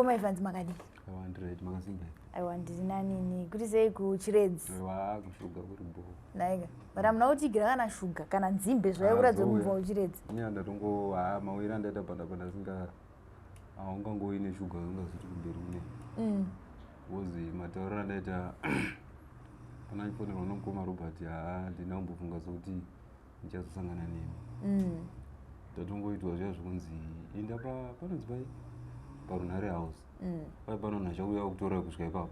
Mukoma Evans, makadii? Aiwa, ndiright, makasimba? Aiwa, ndiri nanini. Kuti sei kuChiredzi? Aiwa, kushuga kuri bho. Naika, but hamuna kutigira kana shuga kana nzimbe zvayo Ah, kuratidza zouya. mubva kuChiredzi. Inya ndatongo ha mawiri andaita panda singa haungangovi neshuga ungazoti kumberi kune because matauriro andaita pana ndifonerwa nomukoma Robert, haa, ndina kumbofunga sokuti ndichazosangana nemi. Tatongoitwa zviya zvokunzi inda panonzi pai paRunhare House. Pai pano munhu achauya kutora kusvika ipapo.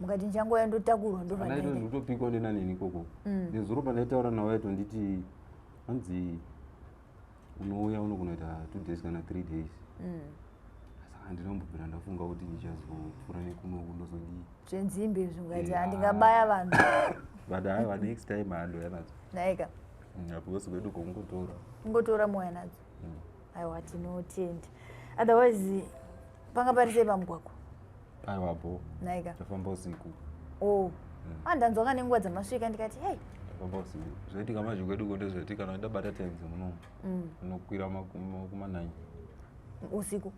Mukati nchangoya ndotakurwa. Andaito Ndobva. ndikutopikwa nenanini ikoko. Nezuro pandaitaura nawo aitonditi hanzi unouya unogona kuita 2 days kana 3 days. Saka handina kumbobvira ndafunga kuti ndichazopfuura nekunoku ndozodii. Zvenzimbe izvi mukati Eh, handingabaya vanhu. But aiwa, next time handouya nadzo. Naika. Because kwedu kokungotora. Kungotora moya nadzo. Aiwa, tinotenda. Otherwise panga pari sei pamugwagwa? Aiwa, bo. Naika. Tafamba usiku. O, andanzwa kane nguva dzamasvika ndikati hei. Tafamba usiku. Zvoitika manje kwedu ko ndezvekuti kana ndabata time dzemunomu unokwira kuma9. Usiku.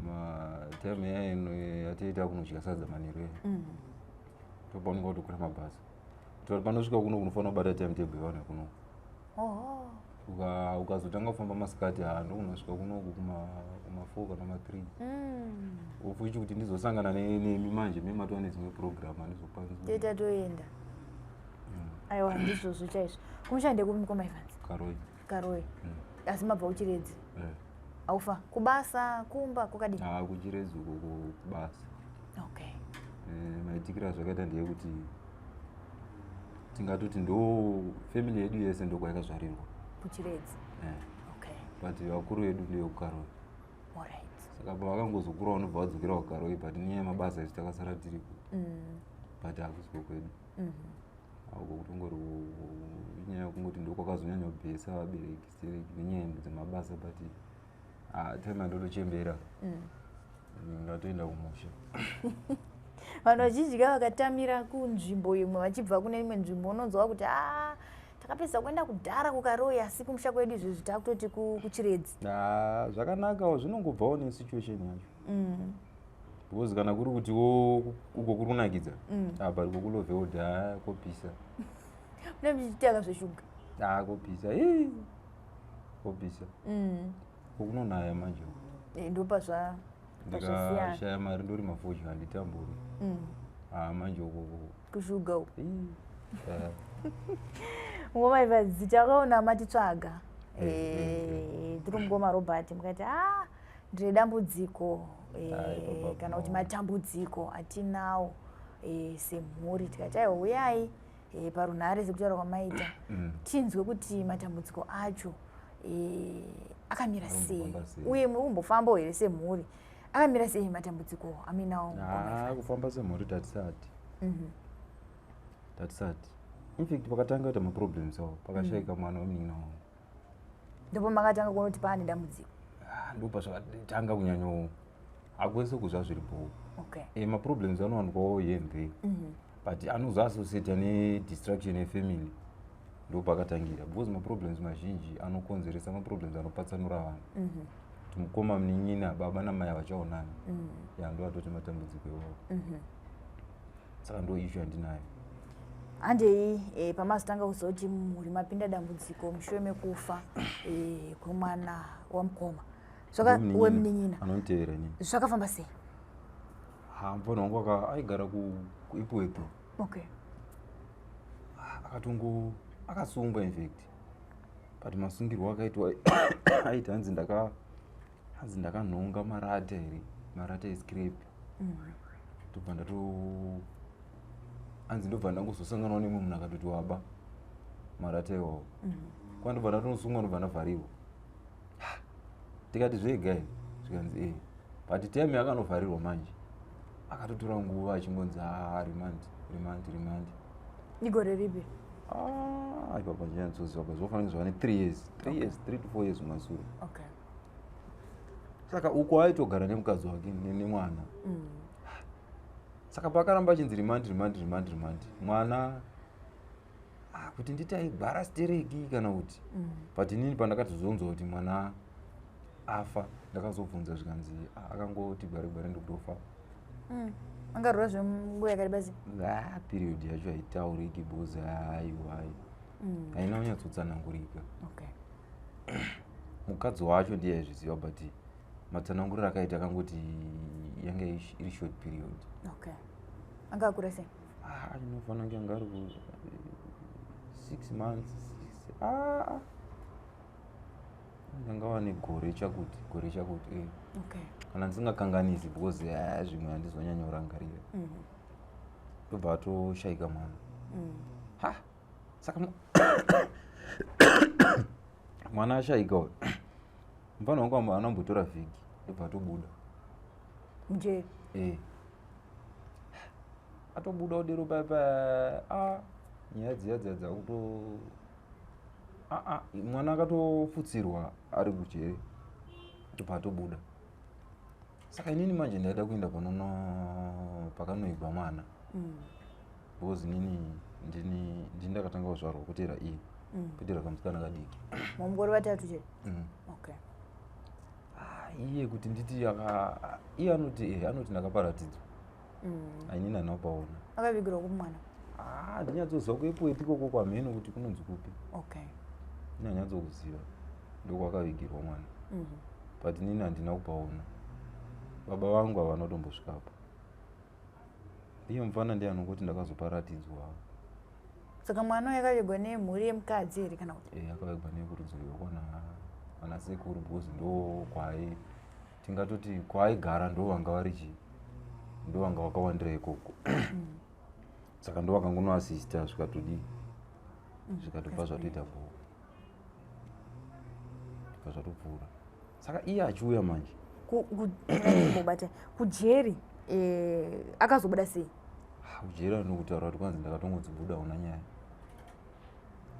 Matime iya yatiita kunodya sadza manheru iya, ndopaunonga kutokwira mabhazi kuti panosvika kuno kunofanira kubata time table yevanhu vekunoku. Oho. Ukazotanga kufamba masikati, ha, ndokunosvika kunoku kuma4 kana kuma3. Ofuchi kuti ndizosangana nemi manje mematova nedzimwe program, handizokwanisi Toita toenda. Aiwa, ndizvozvo chaizvo. Kumusha ndekupi, mukoma Evans? Karoi. Karoi. Asi mabva kuChiredzi? Eh. Aufa kubasa, kumba kwakadii? Ha, kuChiredzi uko kubasa. Eh, maitikiro azvakaita ndeyekuti tingatoti ndo family yedu yese ndokwayakazvarirwa. KuChiredzi. Eh, but vakuru vedu ndeyekuKaroi. Saka pavakangozokura vanobva vadzokera kuKaroi, but nenyaya yemabasa isu takasara tiriko. But hakusiko kwedu. Uko kutongori inyaya yekungoti ndokwakazonyanya kubhesa vabereki stereki nenyaya dzemabasa, but ah, time yandotochembera ndatoenda kumusha. Vanhu vazhinji ka vakatamira kunzvimbo imwe vachibva kune imwe nzvimbo, unonzwa kuti a takapedza kuenda kudhara kuKaroi, asi kumusha kwedu izvezvi takutoti kuChiredzi. Ah, zvakanakawo, zvinongobvawo nesituation yacho because kana kuri kutiwo uko kuri kunakidza, apa iko kuLowveld, ha, kopisa. Mune muchiitaka zveshuga. Ah, kopisa. Ii, kopisa. Kokunonaya manje. Eh, ndopa pazvasiyana. Ndikashaya mari ndorima fodya, handitamburi. Ah, manje uko Kushuga uku. Ii, ah. Ngoma Evans, takaona matitsvaga. Eh, Eh, tiri mukoma Robert, mukati a ndine dambudziko Ai, baba, kana kuti no. matambudziko atinawo semhuri. Tikati aiwa, uyai parunhare sekutaura kwamaita, tinzwe kuti matambudziko acho akamira sei. Anombofamba sei. Uye muri kumbofambawo here semhuri? Akamira sei matambudziko aminawo, mukoma Ah, Evans? Kufamba semhuri tatisati. Tatisati. Infact pakatanga kuita maproblems awo pakashayika mwana wemunin'ina wangu. Ndipo makatanga kuona kuti paane dambudziko? Ah, ndopa zvakatanga kunyanyo hakwese kuzva zviripo. E, maproblems anowanikwawo here and there, but anozoassociata nedistraction yefamily, ndo pakatangira, because maproblems mazhinji anokonzeresa maproblems anopatsanura vanhu, kuti mukoma, munin'ina, baba namai havachaonani. Ya, ndo atoti matambudziko iwawo. Saka ndo issue yandinayo. Handei pamazotanga kuzoti mhuri mapinda dambudziko mushure mekufa kwemwana wamukoma. Ndomunin'ina. Wemunin'ina. Anonditevera inini. Zvakafamba sei? Ha, mufana wangu aigara kuIpweto. Akatongo akasungwa infact, but masungirwo akaitwa aiti hanzi hanzi ndakanhonga marata here, marata escrap. Ndobva ndato hanzi ndobva ndangozosanganawo nemumwe munhu akatoti waba marata iwawo. Kwandobva ndatonosungwa, ndobva ndavharirwa. Tikati zvega here? Zvikanzi e. But time yakanovharirwa manje akatotora nguva achingonzi ha, remand, remand, remand. Igore ripi? Ah, ipapa ndinyanzoziva pa zvofanira zvava ne3 years, 3 years, 3 to 4 years mumasure. Saka uko aitogara nemukadzi wake nemwana. Saka pakaramba achinzi remand, remand, remand, remand, mwana ah, kuti nditi aigwara stereki kana kuti. But inini pandakatozonzwa kuti mwana Afa, ndakazobvunza zvikanzi, "Ah, akangoti gware gware ndokutofa." Angarura zvenguva yakareba sei? Ah, period yacho haitauriki because aiwa, haina kunyatsotsanangurika. Mukadzi wacho ndiye aizviziva, but matsananguriro akaita akangoti yanga iri short period. Okay, anga akura sei? Ah, inofanira kunge anga ari ku 6 months, six, ah, anga wane gore chakuti, gore chakuti. Kana ndisingakanganisi, because ah, zvimwe handizonyanya kurangarira. Ndobva atoshayika mwana. Ha, saka mwana ashayika uyu, mufana wangu anambotora vhiki, ndobva atobuda. Mujeri? E, atobuda udero paipa, a nyaya dziya dziya dzakuto aa mwana akatofutsirwa ari kujere, ndobva atobuda. Saka inini manje ndaida kuenda panono pakanoigwa mwana, because inini ndini ndakatanga kuzvarwa kutera iye, kutera kamusikana kadiki. Mamugore vatatu chete? Mm. Okay. Ah, iye kuti nditi iye anoti anoti ndakaparatidzwa. Ainini handina kupaona. Akavigirwa kumwana? Ah, ndinyatsoziva kuEpworth ikoko kwamheno kuti kunonzi kupi. Ndinanyatsokuziva ndokwakavigirwa mwana, but inini handina kupaona. Baba vangu havana kutombosvikapo. Iye mufana ndiye anongoti ndakazoparatidzwa. Saka mwana uyu akavigwa nemhuri yemukadzi here kana kuti? E, akavigwa nekurudzirwa kwana ana sekuru, because ndo kwai tingatoti kwaaigara ndo vanga vari chi ndo vanga vakawandira ikoko. Saka ndo vakangonoasista, zvikatodii, zvikatobva zvatoita bho, zvikabva zvatopfuura. Saka iye achiuya manje. Mubata kujeri, akazobuda sei? Kujeri anokutaura kuti kwanzi ndakatongodzibuda una nyaya,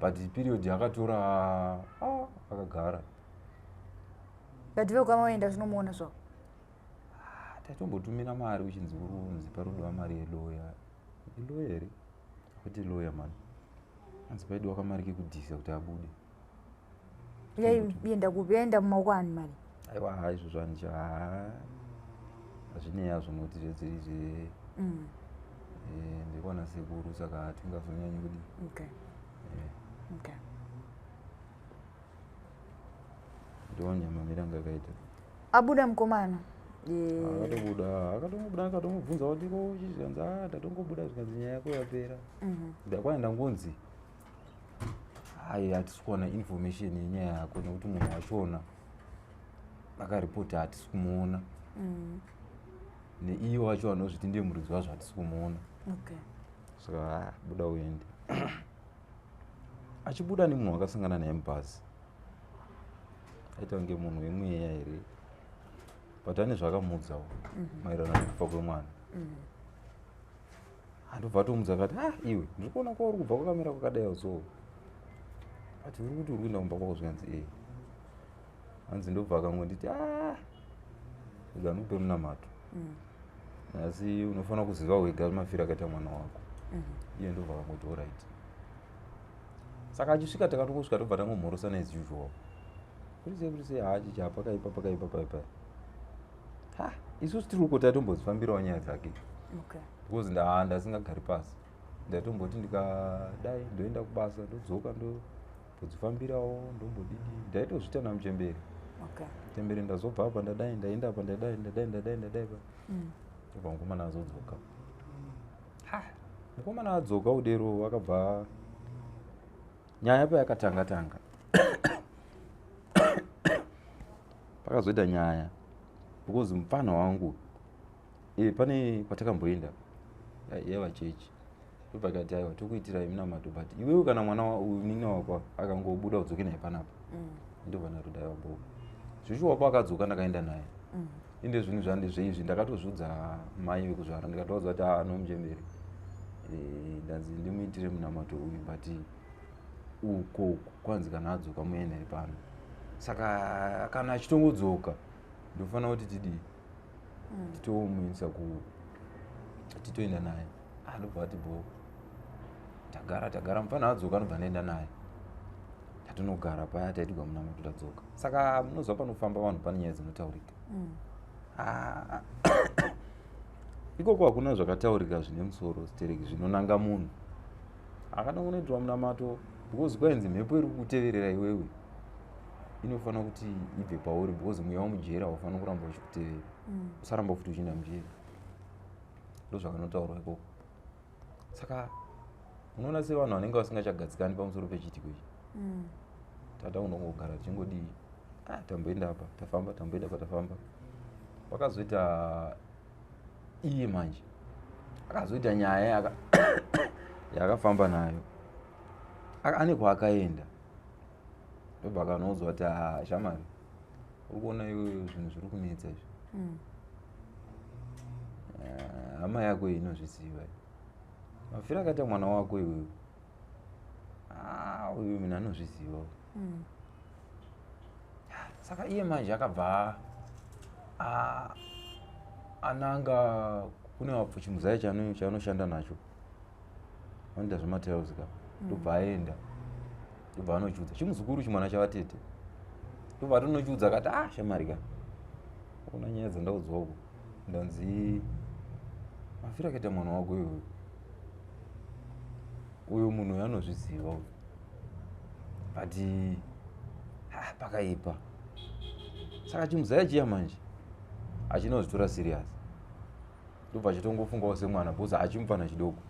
but period yakatora, ah, akagara. But vekukama waenda zvinomuona zvavo? Ah, taitombotumira mari, uchinzi uri unzi parudiwa mari yeloya. Iloya here? Akuti loya mani, anzi paidiwa kamari kekudhisa kuti abude. Yaienda kupi? Yaenda mumaoko ani mari? Aiwa, ha, izvozvo handicha, ha, hazvinei hazvo nokuti zvedziri zve ndekwana sekuru, saka hatingazonyanyi kudi. Ndonyamamira anga akaita. Abuda mukomana? Akatobuda, akatongobuda, akatomubvunza kuti ko zvikanzi, a ndatongobuda, zvikanzi nyaya yako yapera. Ndakwaenda ngonzi hai, hatisi kuwana information yenyaya yako nekuti munhu wachona akaripota hatisi kumuona, neiye wacho anozviti ndiye muridzi wazvo hatisi kumuona. Saka ah, buda uende. Achibuda nemunhu wakasangana naye mubhazi, aita kunge munhu wemweya here, but ane zvakamuudzawo maererano nekufa kwemwana. Andobva atomudza akati, ah, iwe, ndiri kuona kwauri kubva kwakamira kwakadai so, but uri kuti uri kuenda kumba kwako. Zvikanzi e, hanzi ndobva akangonditi, ah, ega ndikupe munamato, asi unofanira kuziva wega mafiro akaita mwana wako. Iye ndobva akangoti alright. Saka achisvika, takatongosvika, tobva tangomhorosana as usual, kuri sei, kuri sei, ha, chichi pakaipa, pakaipa, paipa. Ha, isusu tiri uko tatombodzifambirawo nyaya dzake, because ndasingagari pasi. Ndatomboti ndikadai ndoenda kubasa, ndodzoka, ndombodzifambirawo, ndombodidi, ndaitozviita namuchemberi. Chemberi, ndazobva apa, ndadai, ndaenda apa, ndadai, ndadai, ndadai, ndadai pa. Ndobva mukomana azodzoka. Ha, mukomana adzoka udero, akabva nyaya payakatanga tanga, pakazoita nyaya because mupfana wangu pane kwatakamboenda yaiva chechi, ndobva kati, aiwa, tokuitirai munamato, but iwewe kana mwana munin'ina wako akangobuda, udzoke naye panapa. Ndobva ndatoda, aiwa bo, zvichiwapo akadzoka, ndakaenda naye. Inde zvinhu zvandi zveizvi ndakatozviudza mai vekuzvara, ndikatovaudza kuti nomuchemberi, ndanzi ndimuitire munamato uyu, but uko kwanzi kana adzoka muende naye pano. Saka kana achitongodzoka ndofanira kuti tidii? Titomuisa ku titoenda naye. Anobva ati bo. Tagara tagara, mufana adzoka, anobva ndaenda naye. Tatonogara paya, taitigwa munamato, tadzoka. Saka munoziva panofamba vanhu pane nyaya dzinotaurika. Ah, ikoko hakuna zvakataurika zvine musoro stereki zvinonanga munhu. Akada kunoitirwa munamato because kwainzi mhepo iri kukuteverera iwewe inofanira kuti ibve pauri, because mweya wamujeri haufaniri kuramba uchikutevera. Usaramba futi uchienda mujeri. Ndozvakanotaurwa ikoko. Saka unoona sevanhu vanenge vasingachagadzikani pamusoro pechiitiko ichi. Tata unongogara tichingodii, ah, tamboenda apa, tafamba, tamboenda apa, tafamba. Pakazoita iye manje akazoita nyaya yakafamba nayo. Ane kwaakaenda, ndobva akanoudzwa kuti, "Ah, shamari, uri kuona iwe zvinhu zviri kunetsa izvi. Eh, hama yako iyi inozviziva mafiro akaita mwana wako iwewe. Ah, uyu munhu anozviziva." Saka iye manje akabva ananga kune chimuzaya chaanoshanda nacho, vanoita zvematiles ka. Ndobva aenda, ndobva anochiudza chimuzukuru, chimwana chavatete. Ndobva atonochiudza akati, "Ah, shamari ka, una nyaya dzandaudzwa uku. Ndanzi mafiro akaita mwana wako iyoyo, uyo munhu uyo anozviziva uyu, but ah, pakaipa." Saka chimuzaya chiya manje achina kuzvitora serious, ndobva achitongofungawo semwana because achimufana chidoko.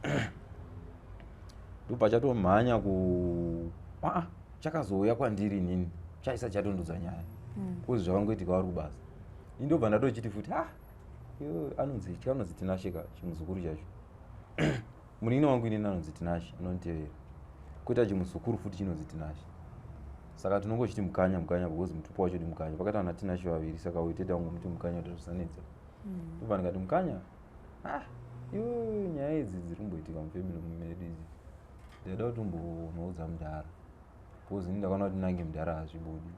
Ndobva chatomhanya ku aa chakazouya kwandiri inini chaisa chatondudza nyaya because zvakangoitika vari kubasa. Ini ndobva ndatochiti futi, ah, iwe anonzi chanonzi Tinashe ka chimuzukuru chacho. Munin'ina wangu inini anonzi Tinashe, anonditevera, koita chimuzukuru futi chinonzi Tinashe. Saka tinongochiti Mukanya, Mukanya, because mutupo wacho ndi Mukanya. Pakati ana Tinashe vaviri, saka uyu tete wangu Mukanya kuti zvisanetsa. Ndobva ndikati, "Mukanya, ah, iwe nyaya idzi dziri kumboitika mufamily medu idzi, ndaida kuti umbonoudza mudhara, because ini ndakaona kuti nange mudhara hazvibudi."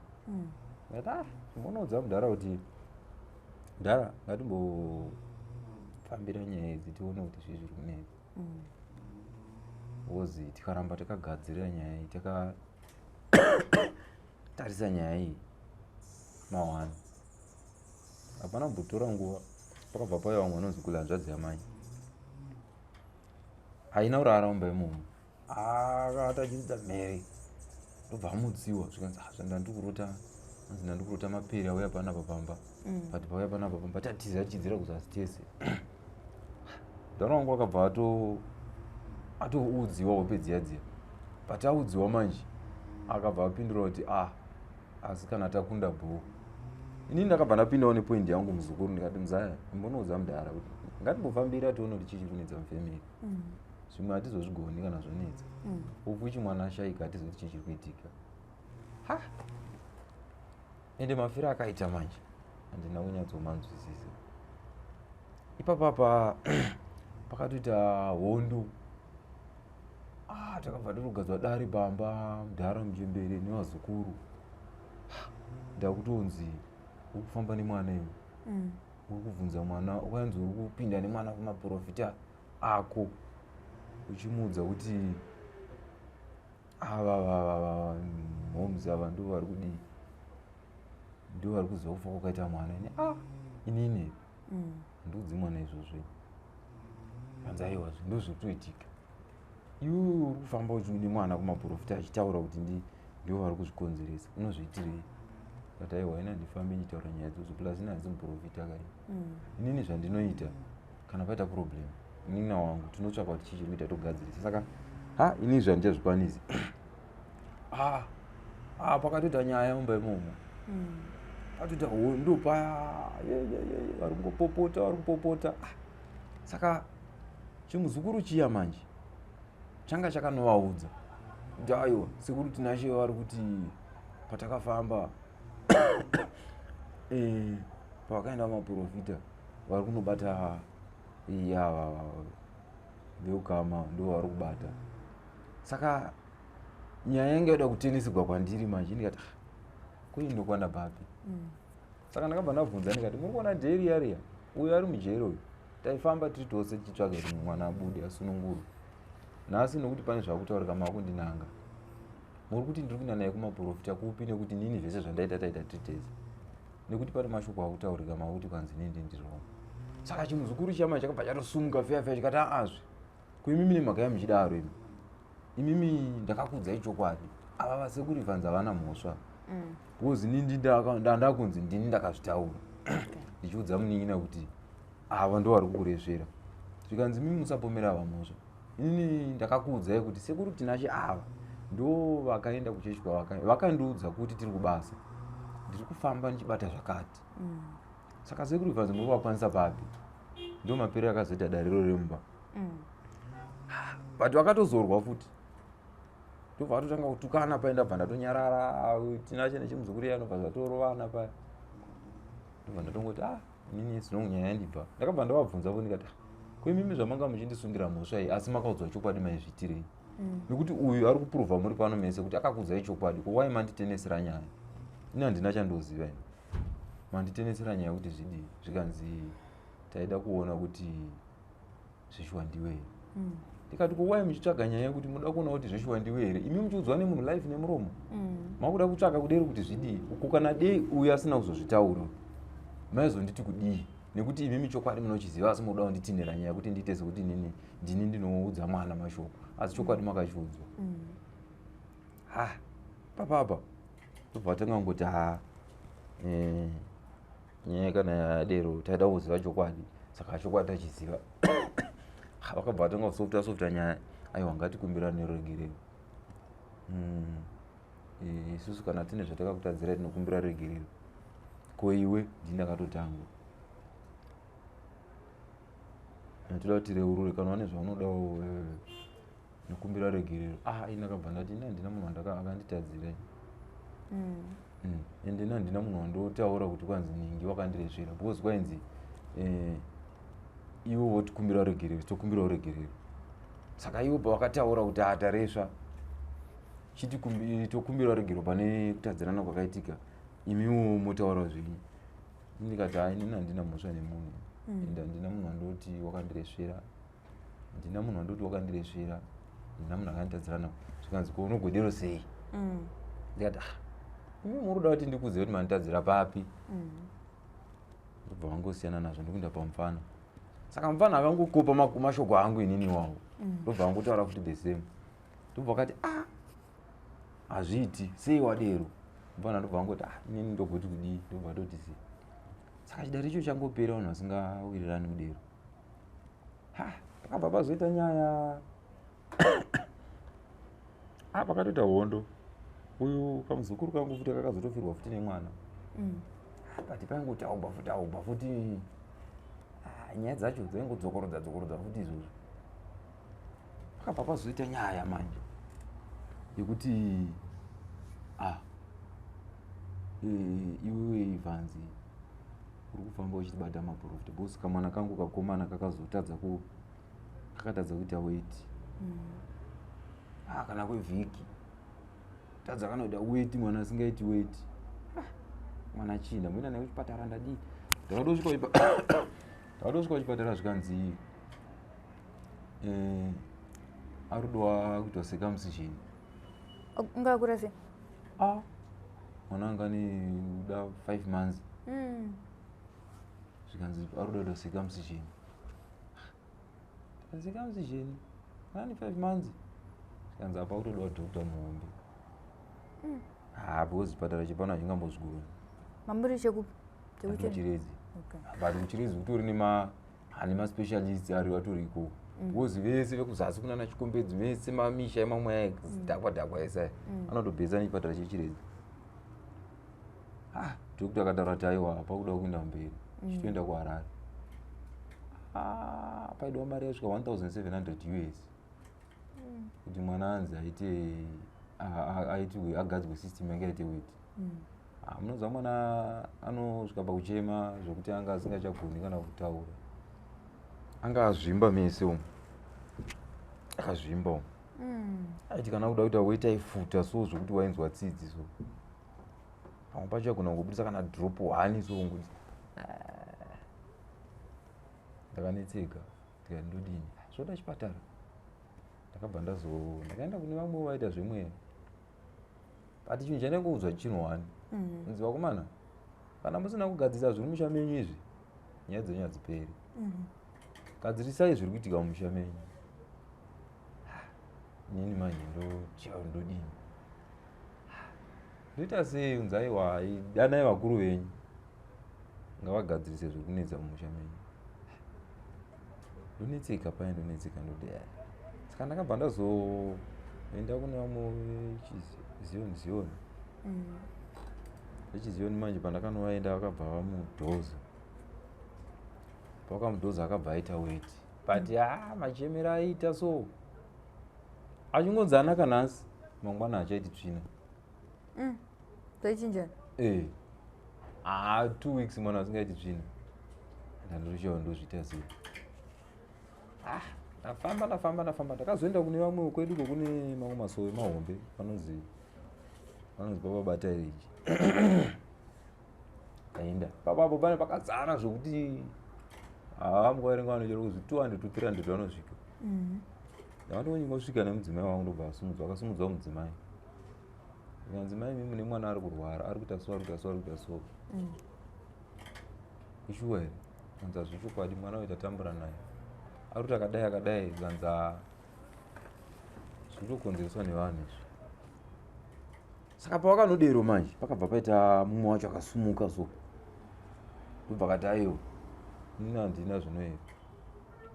Ndikati, "Ah, chimbonoudza mudhara kuti mudhara, ngatimbofambira nyaya idzi tione kuti zvii zviri kunetsa, because tikaramba takagadzirira nyaya iyi, takatarisa nyaya iyi mawani." Hapana kumbotora nguva, pakabva pauya vamwe vanonzi kule hanzvadzi yamai. Haina kurara mumba imomo, akati achiridza mhere, ndobva amutsiwa. Zvikanzi, "Ah, zvandandikurota, anzi ndandikurota mapere auya panapa pamba." But pauya panapa pamba, tatiza tichidzira kuzasi tese. Mudhara wangu akabva atoudziwa hope dziya dziya. But audziwa manje, akabva apindura kuti, "Ah, asi kana takunda bho." Inini ndakabva ndapindawo nepoint yangu, muzukuru. Ndikati, "Muzaya, imbonoudza mudhara kuti ngatimbofambira tione kuti chii chiri kunetsa mufamily. Zvimwe hatizozvigoni kana zvonetsa." Ufuchi mwana ashaika, hatizoti chii chiri kuitika. Ha, ende mafiro akaita manje handina kunyatsomanzwisisa. Ipapapa pakatoita hondo. Ah, takabva tatogadzwa dare pamba, mudhara, muchembere nevazukuru. Ndakutonzi, "Uri kufamba nemwana iwe. Uri kubvunza mwana, ukanzi uri kupinda nemwana kumaprofita ako, uchimuudza kuti ava homes ava ndo vari kudii, ndo vari kuziva kufa kwakaita mwana." Ini, ah, inini handiudzi mwana izvozvo. Panzi, "Aiwa, ndo zviri kutoitika. Iwe uri kufamba uchiune mwana kumaprofita achitaura kuti ndivo vari kuzvikonzeresa, unozviitirei?" Kati, "Aiwa, ina handifambi ndichitaura nyaya idzodzo, plus ina handisi muprofita kai. Inini zvandinoita, kana paita problem, munin'ina wangu tinotsvaka kuti chii chiri kuita, togadzirisa. Saka ha, ini izvi handichazvikwanisi." Ah, ah, pakatoita nyaya mumba imomo. Patoita hondo paya, vari kungopopota, vari kupopota. Ah, saka chimuzukuru chiya manje changa chakanovaudza kuti, "Aiwa, sekuru Tinashe vari kuti patakafamba pavakaenda kumaprofita, vari kunobata ava veukama, ndo vari kubata." Saka nyaya yanga yoda kutenesigwa kwandiri manje. Ndikati, "Ah, koi ndokwana papi?" Saka ndakabva ndabvunza ndikati, "Muri kuona dheri yariya, uyo ari mujeri uyu, taifamba tiri tose tichitsvaga kuti mwana abude asunungurwe. Nhasi nokuti pane zvakutaurika, makundinanga. Muri kuti ndiri kuenda naye kumaprofita kupi, nekuti nini zvese zvandaita taita tiri tese, nekuti pane mashoko akutaurika makuti kwanzi nini ndiri wrong. Saka chimuzukuru chama chakabva chatosumuka feya feya, chikati, aazve kuimimi nemhaka yamuchidaro imi, imimi ndakakuudzai chokwadi, ava vasekuru Evans havana mhosva, because ini ndandakunzi ndini ndakazvitaura ndichiudza munin'ina kuti ava ndo vari kukuresvera. Zvikanzi, mimi musapomera ava mhosva, inini ndakakuudzai kuti sekuru Tinashe ava ndo vakaenda kuchechi kwavaka, vakandiudza kuti tiri kubasa, ndiri kufamba ndichibata zvakati. Saka sekuru Evans muri kuvakwanisa papi? Ndo mapero akazoita dariro remumba. But vakatozorwa futi, ndobva vatotanga kutukana paya. Ndabva ndatonyarara. Tinashe nechimuzukuru iya ndobva zvatorovana paya. Ndobva ndatongoti, ah, inini sinongu nyaya yandibva. Ndakabva ndavabvunza vo, ndikati, ah, ko imimi zvamanga muchindisungira mhosva iyi, asi makaudzwa chokwadi, maizviitirei? Nekuti uyu ari kupuruvha muri pano mese kuti akakuudzai chokwadi, ko wai manditenesera nyaya? Ini handina chandoziva, ini manditenesera nyaya kuti zvidii? Zvikanzi, taida kuona kuti zveshuwa ndiwe here. Ndikati, ko wai muchitsvaga nyaya yekuti muda kuona kuti zveshuwa ndiwe here, imi muchiudzwa nemunhu live nemuromo? Makuda kutsvaka kudero kuti zvidii uko? Kana dei uyu asina kuzozvitaura, maizonditi kudii? Nekuti imimi chokwadi munochiziva, asi munoda kunditinhira nyaya kuti ndiite sekuti inini ndini ndinoudza mwana mashoko, asi chokwadi makachiudzwa. Ha, papapa tobva tanga kungoti, ha, nyaya kana yadero, taida kuziva chokwadi, saka chokwadi tachiziva. Vakabva vatanga kusofta softa nyaya. Aiwa, ngatikumbirane ruregerero. Isusu kana tine zvatakakutadzira, tinokumbira ruregerero. Ko iwe? Ndini ndakatotanga. Toda kuti tireurure, kana wane zvaunodawo, nokumbira regerero. Ah, ini ndakabva ndati, ini handina munhu akanditadzira. Ende ini handina munhu wandotaura kuti kwanzi ningi wakandiresvera, because kwainzi ivo votikumbira regerero, tokumbirawo regerero. Saka ivo pavakataura kuti ataresva, chiti tokumbirawo regerero pane kutadzirana kwakaitika, imiwo motaura zvenyu. Ndikati, hai, inini handina mhosva nemunhu. Ende handina munhu wandoti wakandiresvera, handina munhu wandoti wakandiresvera, handina munhu akanditadzirana. Zvikanzi, ko unogodero sei? Ndikati, ah, imi muri kuda kuti ndikuudze kuti manditadzira papi? Ndobva vangosiyana nazvo, ndikuenda pamufana. Saka mufana akangokopa mashoko angu inini iwawo. Ndobva vangotaura futi the same. Ndobva vakati, ah, hazviiti, sei wadero? Mufana ndobva vangoti, ah, inini ndogoti kudii? Ndobva toti sei. Saka chidare icho changopera, vanhu vasingawirirani kudero. Ha, pakabva pazoita nyaya. Ah, pakatoita hondo. Uyu kamuzukuru kangu futi kakazotofirwa futi nemwana. But paingotaugwa futi, augwa futi. Ah, nyaya dzacho dzaingodzokorodza dzokorodza futi izvozvo. Pakabva pazoita nyaya manje yekuti, ah, iwewe Evans uri kufamba uchitibata maprofita, because kamwana kangu kakomana kakazotadza ku kakatadza kuita weti. Ah, kana kwevhiki tadza kanoita weti, mwana asingaiti weti. Ah, mwana chii? Ndamboenda naye kuchipatara, ndadii, ndakatosvika kuchipatara, zvikanzi arudiwa kuitwa circumcision. Ungakura sei? Ah, mwana anga ane kuda 5 months. Zvikanzi aruda kuitwa circumcision. Circumcision mwana ane 5 months? Zvikanzi apa kutodiwa doctor muhombe. Ha, because chipatara chepano hachingambozvigoni. Mamuri chekupi? Chekuchiredzi. But kuChiredzi kutori nema ane maspecialist ari atori ikoko, because vese vekuzasi kunana Chikombedzi, vese mamisha emamwe aya dhakwa dhakwa ese aya anotobhesa nechipatara cheChiredzi. Ah, doctor akataura kuti aiwa, pakuda kuenda mberi, chitoenda kuHarare. Ah, paidiwa mari yasvika 1700 US kuti mwana anzi aite aitiwe, agadzwe system yake aite weti. Ah, munoziva mwana anosvika pakuchema zvokuti anga asingachagoni kana kutaura, anga azvimba mese umu, akazvimba umu. Aiti kana kuda kuita weti aifuta so zvokuti wainzwa tsitsi. So pamwe pacho agona kungobudisa kana drop one, so ngokuti ndakanetseka. Ndikati, ndodini? Zvoda chipatara. Ndakabva ndazo ndakaenda kune vamwe vaita zvemweya. But chinhu chandaingoudzwa chinhu one, kunzi vakomana, kana musina kugadzirisa zviri musha menyu izvi, nyaya dzenyu hadziperi. Gadzirisai zviri kuitika mumusha menyu. Inini manje ndochia, ndodini, ndoita sei? Unzi aiwa, danai vakuru venyu, ngavagadzirise zviri kunetsa mumusha menyu. Ndonetseka paya, ndonetseka, ndoti saka ndakabva ndazoenda kune vamwe vechiziyoni ziyoni. Vechiziyoni manje, pandakanovaenda, vakabva vamudhoza. Pavakamudhoza, akabva aita weti, but ha, machemero aiita so, achingonzi anaka nhasi, mangwana achaiti tsvina. Toichinjana. E, ha, 2 weeks mwana asingaiti tsvina. Ndandoshawa ndozviita sei? Ah, ndafamba, ndafamba, ndafamba, ndakazoenda kune vamwe kwedu kokune mamwe masowe mahombe, vanonzi Baba Batairiji. Ndaenda papapo, pane pakazara zvokuti haa, mukaverenga vanochera kuzi 200 to 300 vanosvika. Ndakandongosvika nemudzimai wangu, ndobva asumudzwa, akasumudzwa mudzimai. Ndikanzi, "Mai, imi mune mwana ari kurwara, ari kuita so, ari kuita so, ari kuita so." "Ishuwa here?" Kanzi, "Hazvichokwadi, mwana uyu tatambura naye, ari kuti akadai, akadai." Kanzi, "Haa, zviri kutokonzereswa nevanhu izvi." Saka pavakanodero manje, pakabva paita mumwe wacho akasumuka so, ndobva kati, "Aiwa, inini handina zvinoera,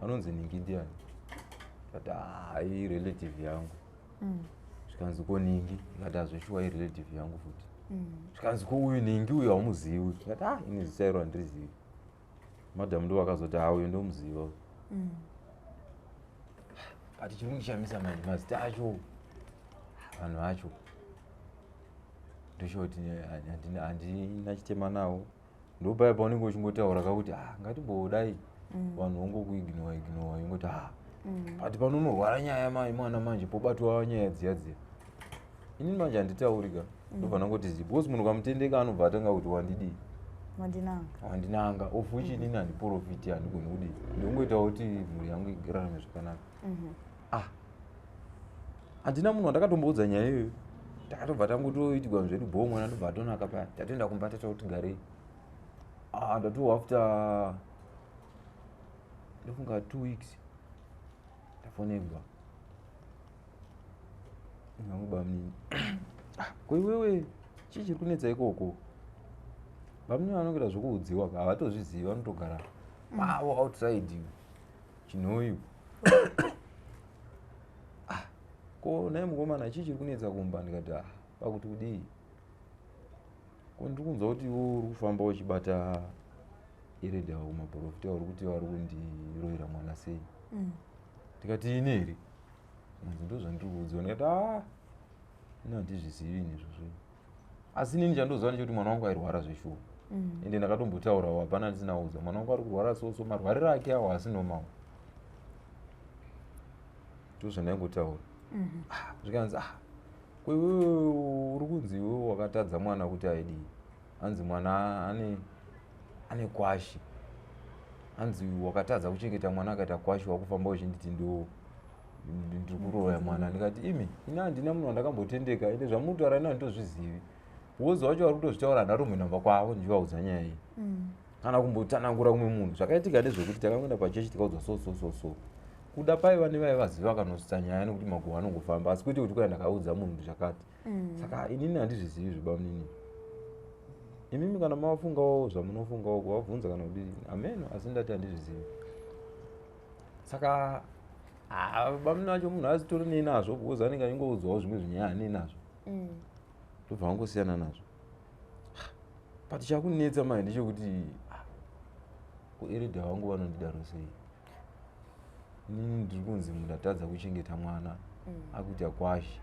anonzi ningi ndiani?" Kati, "Haa, irelative yangu." Zvikanzi, "Ko ningi?" Ndikati, "Hazveshuwa, irelative yangu futi." Zvikanzi, "Ko uyu ningi uyu haumuzivi?" Ndikati, "Ah, ini zita iro handirizivi." Madhamu ndo vakazoti, "Ha, uyu ndomuziva." But chiri kundishamisa manje, mazita acho, vanhu vacho, ndochoti handina chitema nawo. Ndopaya paunenge uchingotaura kakuti, "Ah, ngatimbodai," vanhu vongokuignora ignora, ingoti, "Ah." But panonorwara nyaya mai mwana manje, pobatwa nyaya dziya dziya, inini manje handitauri ka, ndobva ndangoti zi, because munhu ukamutendeka anobva atanga kuti, "Wandidii?" Wandinanga. Wandinanga. Of which inini handiprofiti, handigoni kudii, ndongoitawo kuti mhuri yangu irarame zvakanaka. Ah, handina munhu wandakatomboudza nyaya iyoyo. Takatobva tangotoitigwa zvedu bhoo, mwana ndobva atonaka paya. Tatoenda kumba, tata kuti garei. Ah, ndatowa after ndofunga 2 weeks, ndafonegwa ngangu, "Bamunini." "Ah, ko iwewe, chii chiri kunetsa ikoko?" Bamunini vanongoita zvokuudziwa ka, havatozvizivi, vanotogara pavo outside Chinhoyi. "Ah, ko naye mukomana, chii chiri kunetsa kumba?" Ndikati, "Ah, pakuti kudii? Ko ndiri kunzwa kuti iwe uri kufamba uchibata iredha kumaprofita, uri kuti vari kundiroyera mwana sei?" Ndikati, "Ini here?" Anzi, "Ndo zvandiri kuudziwa." Ndikati, "A, ini handizvizivi ini izvozvo, asi inini chandoziva ndechekuti mwana wangu airwara zveshuwa." Ende ndakatombotaurawo, hapana ndisina kuudza, mwana wangu ari kurwara so so, marwariro ake awo asi normal, ndo zvandaingotaura. Ah, zvikanzi, "Ah, kwewewe uri kunzi iwewe wakatadza mwana kuti aidii? Hanzi mwana ane kwashi, hanzi wakatadza kuchengeta mwana akaita kwashi, wakufamba uchinditi ndo ndiri kuroya mwana." Ndikati, "Imi, ini handina munhu wandakambotendeka, ende zvamutaura ini handitozvizivi. Wozi wacho vari kutozvitaura, handatomboinamba kwavo ndichivaudza nyaya iyi kana kumbotsanangura kumwe munhu. Zvakaitika ndezvekuti takangoenda pachechi, tikaudzwa so so so so. Kuda paiva nevaivaziva, vakanosvitsa nyaya, nekuti maguva anongofamba, asi kwete kuti kwai ndakaudza munhu kuti zvakati." Saka inini handizvizivi zvebamunini. Imimi kana mavafungawo zvamunofungawo, kuvabvunza kana kudii, ameno, asi ndati handizvizivi. Saka bamunini vacho munhu asitori nei nazvo, because anenge achingoudzwawo zvimwe zvinyaya, hanei nazvo. Ndobva vangosiyana nazvo. But chakunetsa mai ndechekuti, ah, kueredha vangu vanondidaro sei? Inini ndiri kunzi mundatadza kuchengeta mwana, akuita kwashi.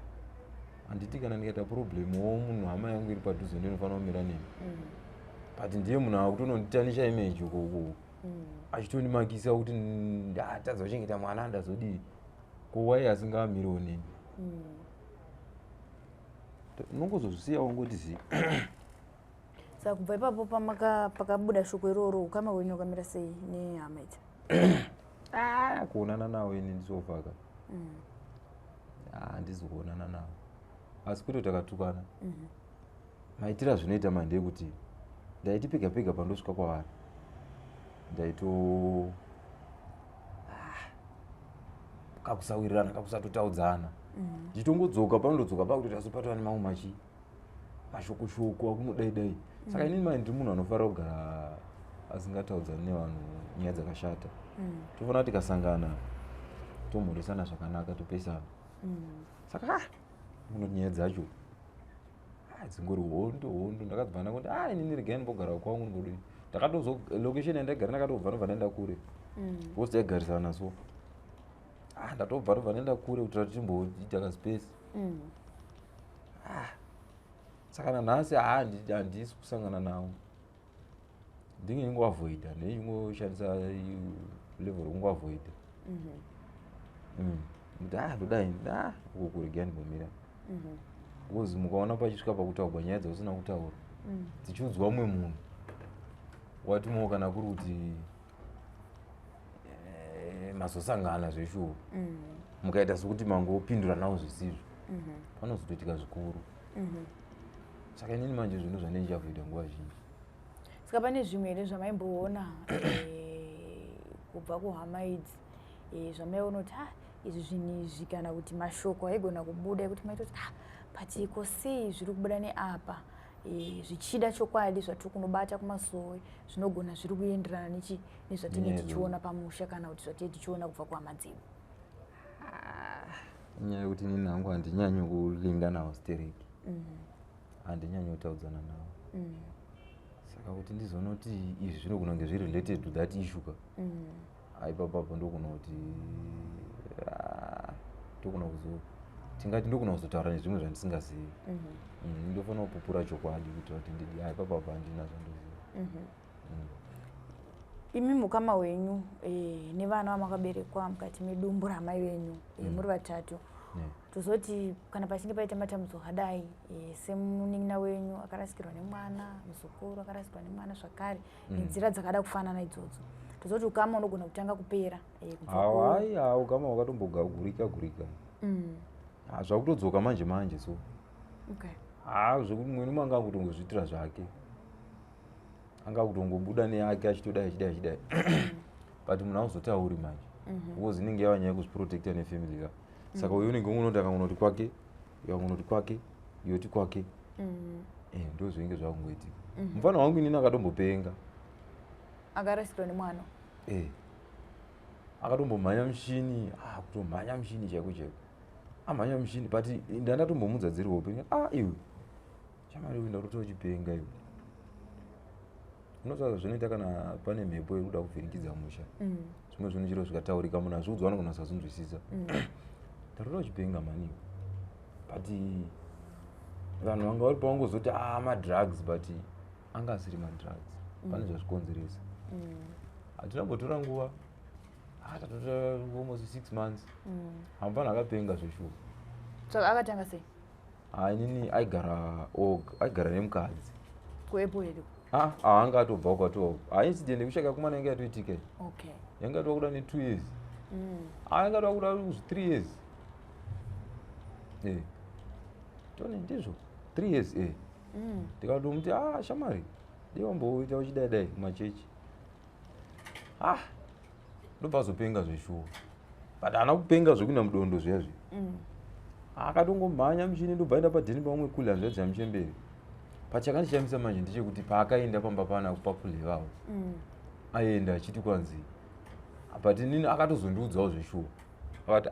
Handiti kana ndikaita problem wo, munhu hama yangu iri padhuze ndinofanira kumira neni? But ndiye munhu akutononditanisha image ukoko, achitondimakisa kuti ndatadza kuchengeta mwana, ndazodii? Ko wai asingamirewo neni? Unongozozvisiya wangoti zi. Saka kubva ipapo pakabuda shoko iroro, ukama hwenyu wakamira sei nehama idzi? Ah, kuonana nawo ini ndisofaka. Handizi kuonana nawo. Asi kwete takatukana. Maitiro azvinoita manje ndeyekuti ndaiti pega pega pandosvika kwavari, ndaito kakusawirirana, kakusatotaudzana. Ndichitongodzoka, panondodzoka pakutoita sopatova nemamwe machi mashokoshoko akunodai dai. Saka inini manje ndiri munhu anofarira kugara asingataudzani nevanhu nyaya dzakashata. Tofanira tikasangana, tomhoresana zvakanaka, topesana. Saka munoti nyaya dzacho dzingori hondo hondo. Ndakabva ndakuti inini regai ndimbogara kwangu, ndingodii. Ndakatozo location yandaigara, ndakatobva, ndobva ndaenda kure because taigarisana. So ndatobva, ndobva ndaenda kure kuitira kuti timboita kaspace. Saka nanhasi handisi kusangana navo, ndinge ndingoavoida, ndingoshandisa level rekungoavoida kuti ndodai uko kuregai ndimbomira, because mukaona pachisvika pakutaurwa nyaya dzausina kutaura dzichiudzwa mumwe munhu, watimowo kana kuri kuti mazosangana zveshuwo, mukaita sekuti mangopindura nawo zvisizvo, panozotoitika zvikuru. Saka inini manje zvinhu zvandinenge ndichiavoida nguva zhinji. Saka pane zvimwe here zvamaimboona kubva kuhama idzi, zvamaiona kuti izvi zvinhu izvi, kana kuti mashoko aigona kubuda ekuti maitoti, but iko sei zviri kubuda neapa? Zvichida chokwadi zvatiri kunobata kumasowe zvinogona zviri kuenderana nezvatinenge Nenyaya tichiona pamusha, kana kuti zvatinenge tichiona kubva kuhama dzedu? Inyaya yekuti inini hangu handinyanyi kulinga navo stereki, handinyanyi kutaudzana navo. Saka kuti ndizoona kuti izvi zvinogona kunge zviri related to that issue ka, aipapapo ndogona kuti ndogona kuzo tingati ndogona kuzotaura nezvimwe zvandisingazivi. Ndofanira kupupura chokwadi kuitira kuti ndidi aipapapo handina zvandoziva. Imi mukama wenyu nevana vamakaberekwa mukati medumbu ramai venyu, muri vatatu. Tozoti kana pachinge paita matambudziko akadai, semunin'ina wenyu akarasikirwa nemwana, muzukuru akarasikirwa nemwana zvakare, nenzira dzakada kufanana idzodzo, tozoti ukama unogona kutanga kupera kubva Hai, ha, ukama hwakatombogurika gurika. Zvakutodzoka manje manje so. Ha, zvekuti mumwe nemumwe anga akutongozviitira zvake, anga akutongobuda neake achitodai, achidai, achidai, but munhu auzotauri manje because inenge yava nyaya yekuzviprotecta nefamily ka. Saka uyu unenge unoti akangonoti kwake, uyu akangonoti kwake, yoti kwake. Ndo zvinenge zvakungoitika. Mufana wangu inini akatombopenga. Akarasikirwa nemwana? Akatombomhanya mushini, kutomhanya mushini chaiko chaiko, amhanya mushini. But ndandatombomudza dziri hope, iwe chamari, uyu ndakutoita uchipenga iwe. Unoziva zvinoita kana pane mhepo iri kuda kuvhiringidza musha. Zvimwe zvinhu chiro zvikataurika, munhu azviudzwa anogona kusazvinzwisisa. Ndatoda uchipenga mani iwe. But vanhu vanga vari pavangozoti madrugs, but anga asiri madrugs, pane zvazvikonzeresa. Hatina kumbotora nguva, tatotora almost 6 months. Hamufana akapenga zveshuwa. Saka akatanga sei? Inini aigara aigara nemukadzi. Kuepo here? Anga atobva kwatova. Incident yekushaka kumana yanga yatoitika. Yanga yatova kuda ne2 years. Yanga yatova kuda 3 years. Tone ndizvo 3 years. Ndikatomuti, shamari, dei wamboita uchidai dai kumachechi. Ndobva azopenga zveshuwa, but haana kupenga zvekuenda mudondo zviya zviya. Akatongomhanya muchini, ndobva aenda padheni pamwe kule hanzvadzi yamuchemberi. Pachakandishamisa manje ndechekuti paakaenda pamba pana pakule vavo, aienda achiti kwanzi, but inini akatozondiudzawo zveshuwa, akati,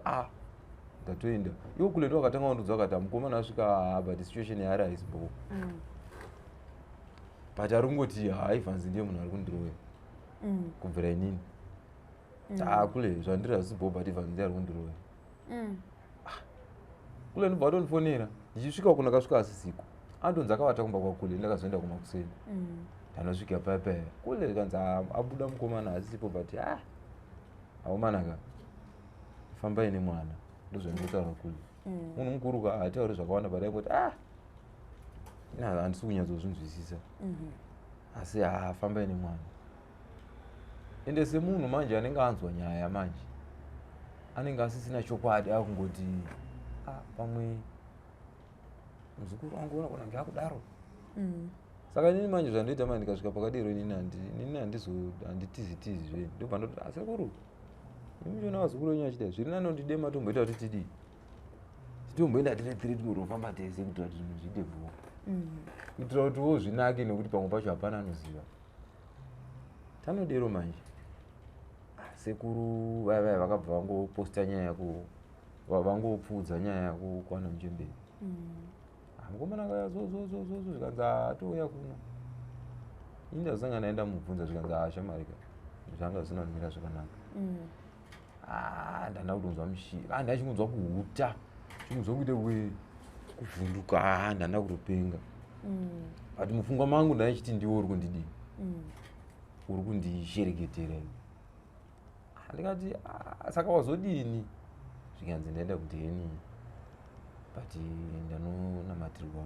ndatoenda iwo kule. Ndo akatanga kundiudza, akati mukomana asvika, but situation yaari haisi bho, but ari kungoti haivhanzi ndiye munhu ari kundiroya kubvira inini. Kule, zvandiri hazisi bho, but ivhanzi ndiye ari kundiroya. Kule ndobva atondifonera ndichisvika uko, ndakasvika asisiko, andonzi akavata kumba kwakule. Ndakazoenda kumakuseni, ndanosvika paya paya kule kanzi, abuda mukomana, asisipo." But aomanaka, fambai nemwana." Ndozvandinotaura kule. Munhu mukuru ka, haatauri zvakawanda, but aingoti, handisi kunyatsozvinzwisisa, asi fambai nemwana." Ende semunhu manje anenge anzwa nyaya manje, anenge asisina chokwadi, akungoti, pamwe. Muzukuru wangu unogona kunge akudaro. Saka inini manje zvandoita manje, ndikasvika pakadero, inini inini handizo handitizi tizi zve. Ndobva ndoti, "Asekuru, imi muchiona vazukuru venyu vachida zviri nani, kuti dema tomboita kuti tidii, titomboenda tiri tiri tingorofamba tese kuitira kuti zvinhu zviite bhuwa, kuitira kutiwo zvinake, nekuti pamwe pacho hapana anoziva." Tanodero manje, sekuru vaya vaya vakabva vangoposta nyaya ku vangopfuudza nyaya kukwana muchemberi. Mukomana kaya zozozozozo, zvikanzi atouya kuno. Ini ndazosangana naye, ndamubvunza, zvikanzi ashamarika, zvanga zvisina kumira zvakanaka. Ndanda kutonzwa mushiri, ndachingonzwa kuhuta, chingonzwa kuita kuvhunduka, ndanda kutopenga. But mupfungwa mangu ndaichiti ndiwo uri kundidii, uri kundishereketera. Ndikati, "Saka wazodini?" Zvikanzi, "Ndaenda kudheni, but ndanonamatirwa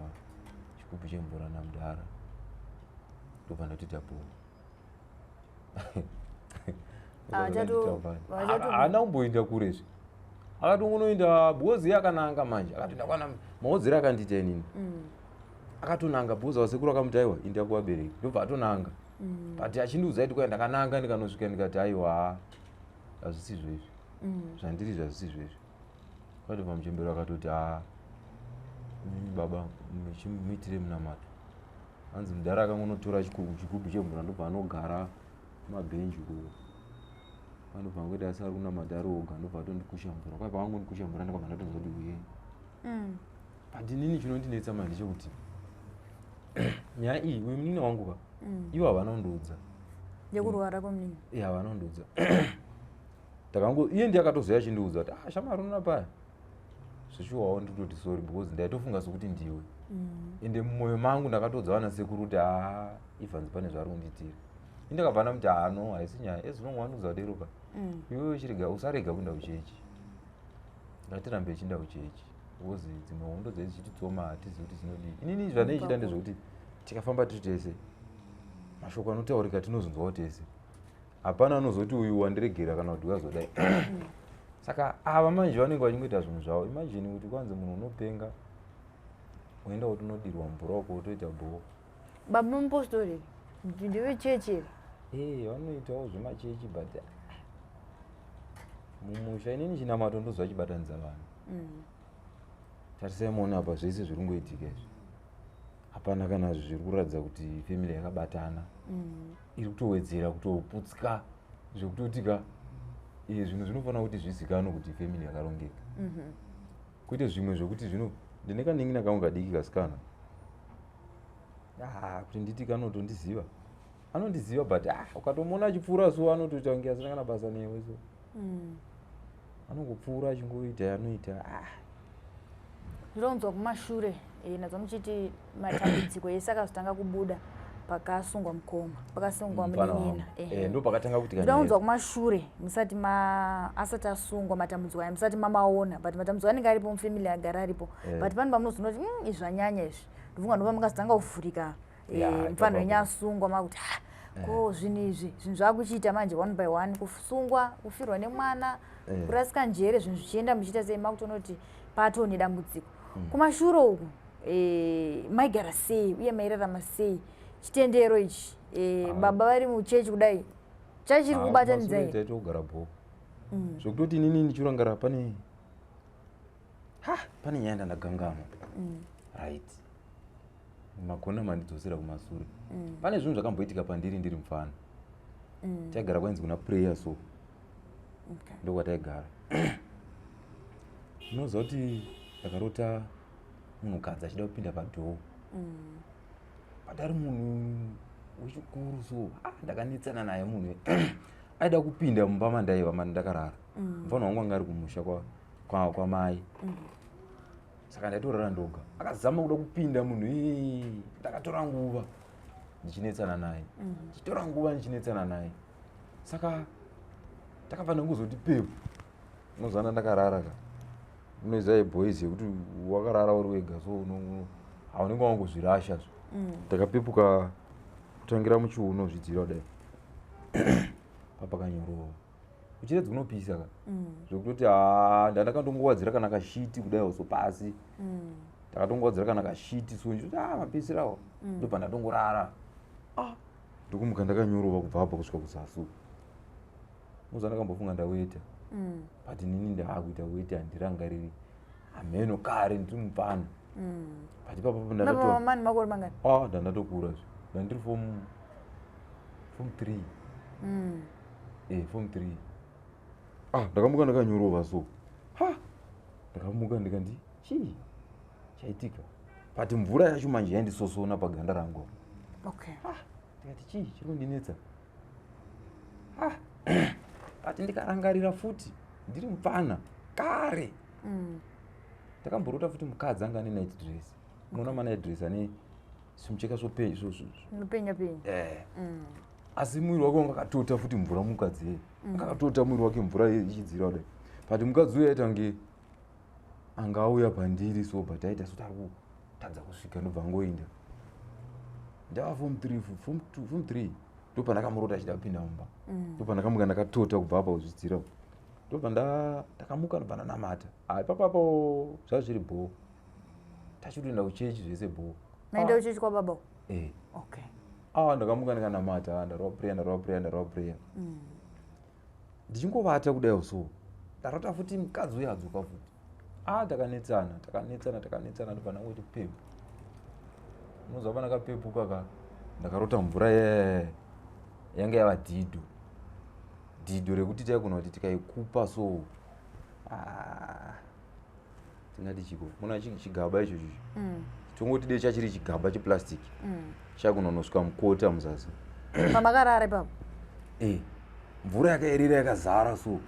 chigubhu chemvura namudhara, ndobva ndatoita bho." Haana kumboenda kurezve, akatongonoenda bhozi akananga manje, akatoenda kwana maodzero akandiita inini. Akatonanga bhozi, vasekuru akamuti, "Aiwa, inda kuvabereki." Ndobva atonanga. But achindiudza iti kwai ndakananga, ndikanosvika ndikati, "Aiwa, hazvisizvo izvi zvandiri, zvazvisizvo izvi." Kwatobva muchembero akatoti, "A, baba, muitire munamato." Hanzi mudhara akangonotora chigubhu chemvura, ndobva anogara kumabhenji uko, anobva angoita asi ari kunamata ari oga, ndobva atondikusha mvura. Kwai pakangondikusha mvura, ndakabva ndatonzwa kuti uye. But inini chinondinetsa manje ndechekuti nyaya iyi, uyu munini wangu ka, ivo havana kundiudza. Yekurwara kwemunini? Iye havana kundiudza. Takango iye ndiye akatozoya achindiudza kuti, "Ah, shamari, unoona paya zvichiwawo." Ndikutoti sorry, because ndaitofunga sokuti ndiwe. Ende mumwoyo mangu ndakatodza vana sekuru kuti, "Ha, Evans pane zvaari kundiitira." Indakabva ndamuti, "Hano haisi nyaya ezvinongo wandiudza kudero ka. Iwewe chirega, usarega kuenda kuchechi, ngatirambe ichienda kuchechi, because dzimwe hondo dzai dzichititsoma, hatizivi kuti dzinodii." Inini zvandaichida ndezvekuti tikafamba tiri tese, mashoko anotaurika tinozonzwawo tese, hapana anozoti uyu wandiregera kana kuti uyazodai. Saka ava manje vanenge vachingoita zvinhu zvavo. Imagine kuti kwanzi munhu unopenga, uenda kuti unodirwa mvura uko, wotoita bhoo. Baba mupostori, ndevechechi here? Ee, vanoitawo zvemachechi, but mumusha inini chinamato ndozva chibatanidza vanhu. Tarisai muone apa zvese zviri kungoitika izvi, hapana kana zviri kuratidza kuti family yakabatana. Iri kutowedzera kutoputska zvekutotika. Zvinhu zvinofanira kuti zvizikanwe kuti family yakarongeka, kwete zvimwe zvekuti zvino ndine kanin'ina kangu kadiki kasikana. Ah, kuti nditi kanotondiziva, anondiziva, but ah, ukatomuona achipfuura so, anotoita kunge asina kana basa newe so. Anongopfuura achingoita yaanoita, ah. Ndinonzwa kumashure nazva muchiti matambudziko ese akazotanga kubuda pakasungwa mukoma, pakasungwa Mufana munin'ina. wangu. Ndo pakatanga kuti Ndinonzwa kumashure musati ma asati asungwa, matambudziko aya musati mamaona, but matambudziko anenge aripo mufamily, agara aripo. But pane pamunozoona kuti izvi zvanyanya izvi." Ndofunga ndova mukazotanga kuvhurika. Ya, Mufana wenyu ipapo. asungwa, makuti, "Ah, ko zvinhu izvi, zvinhu zvakuchiita manje one by one, kusungwa, kufirwa nemwana, kurasika njere, zvinhu zvichienda muchiita sei." Makutoona kuti patoo nedambudziko. Kumashure uku maigara sei uye mairarama sei? Chitendero ichi, baba vari muchechi kudai, chachiri Ah, kubatanidza kumasure here? taitogara bho zvekutoti inini ndichirangara pane, ha, pane nyaya ndandaganganwa. Right, magona mandidzosera kumasure. Pane zvinhu zvakamboitika pandiri ndiri mufana. Taigara kwainzi kuna Prayer, so ndokwataigara. Unoziva kuti ndakarota munhukadzi achida kupinda padoor, but ari munhu wechikuru so. Ah, ndakanetsana naye. Munhu aida kupinda mumba mandaiva mandakarara. Mufana wangu anga ari kumusha kwamai, saka ndaitorara ndoga. Akazama kuda kupinda munhu iyeye, ndakatora nguva ndichinetsana naye, ndichitora nguva ndichinetsana naye. Saka takafanira kuzoti pepu. Unozana ndakarara ka, unoziva boys yekuti wakarara uri wega, so haunenge wangozvirasha zvo. Ndakapepuka kutangira muchiuno, zvidzira kudai, papakanyorova uchiredzi kunopisa ka, zvekutoti ha, ndandakandongowadzira kana kashiti kudai so pasi. Ndakatongowadzira kana kashiti so ndichiti ah mapeserawo. Ndobva ndatongorara. Ah, ndokumuka ndakanyorova kubva apa kusvika kuzasi. Muza ndakambofunga ndaweta. But inini ndaakuita weti handirangariri. Hameno kare ndiri mupfana. But ipapo ndakatova Mani makore mangani? Ah, ndandatokura zve. Ndandiri form 3. Form 3. Ah, ndakamuka ndakanyorova so. Ha! Ndakamuka ndikandi chii chaitika? But mvura yacho manje yaindisosona paganda rangu. Okay. Ah, ndikati chii chiri kundinetsa? Ah, but ndikarangarira futi ndiri mupfana kare. Ndakamborota futi mukadzi anga ane night dress. Unoona ma night dress ane zvimucheka zvope Unopenya penya. Asi mwiri wake wanga akatota futi mvura mukadzi iye. Akatota mwiri wake mvura ichidzira kudai. But mukadzi uyu aita kunge anga auya pandiri so, but aita soti ari kutadza kusvika, ndobva angoinda. Ndava form 3, form 2, form 3 ndopandakamurota achida kupinda mumba. Ndopandakamuka ndakatota kubva apa kuzvidzira. Ndobva ndakamuka ndobva ndanamata. Ah, ipapapo zvazviri bho. Tachitoenda kuchechi zvese bho. Maenda kuchechi kwababa? Eh. Okay. Ah, ndakamuka ndikanamata, ndarova prayer, ndarova prayer, ndarova prayer. Ndichingovata kudai so, ndarota futi mukadzi uyu adzoka futi. Ah, takanetsana, takanetsana, takanetsana, ndobva ndangoti pepu. Unoziva pandakapepuka ka, ndakarota mvura yanga yava dhido. Dhido rekuti taigona kuti tikaikupa so. Ah, tingati chiko, muna chigaba ichocho. Tongoti dei chachiri chigaba cheplastic. Chagona kunosvika mukota muzasi. Pamakarara ipapo? Eh, mvura yakaerera yakazara so.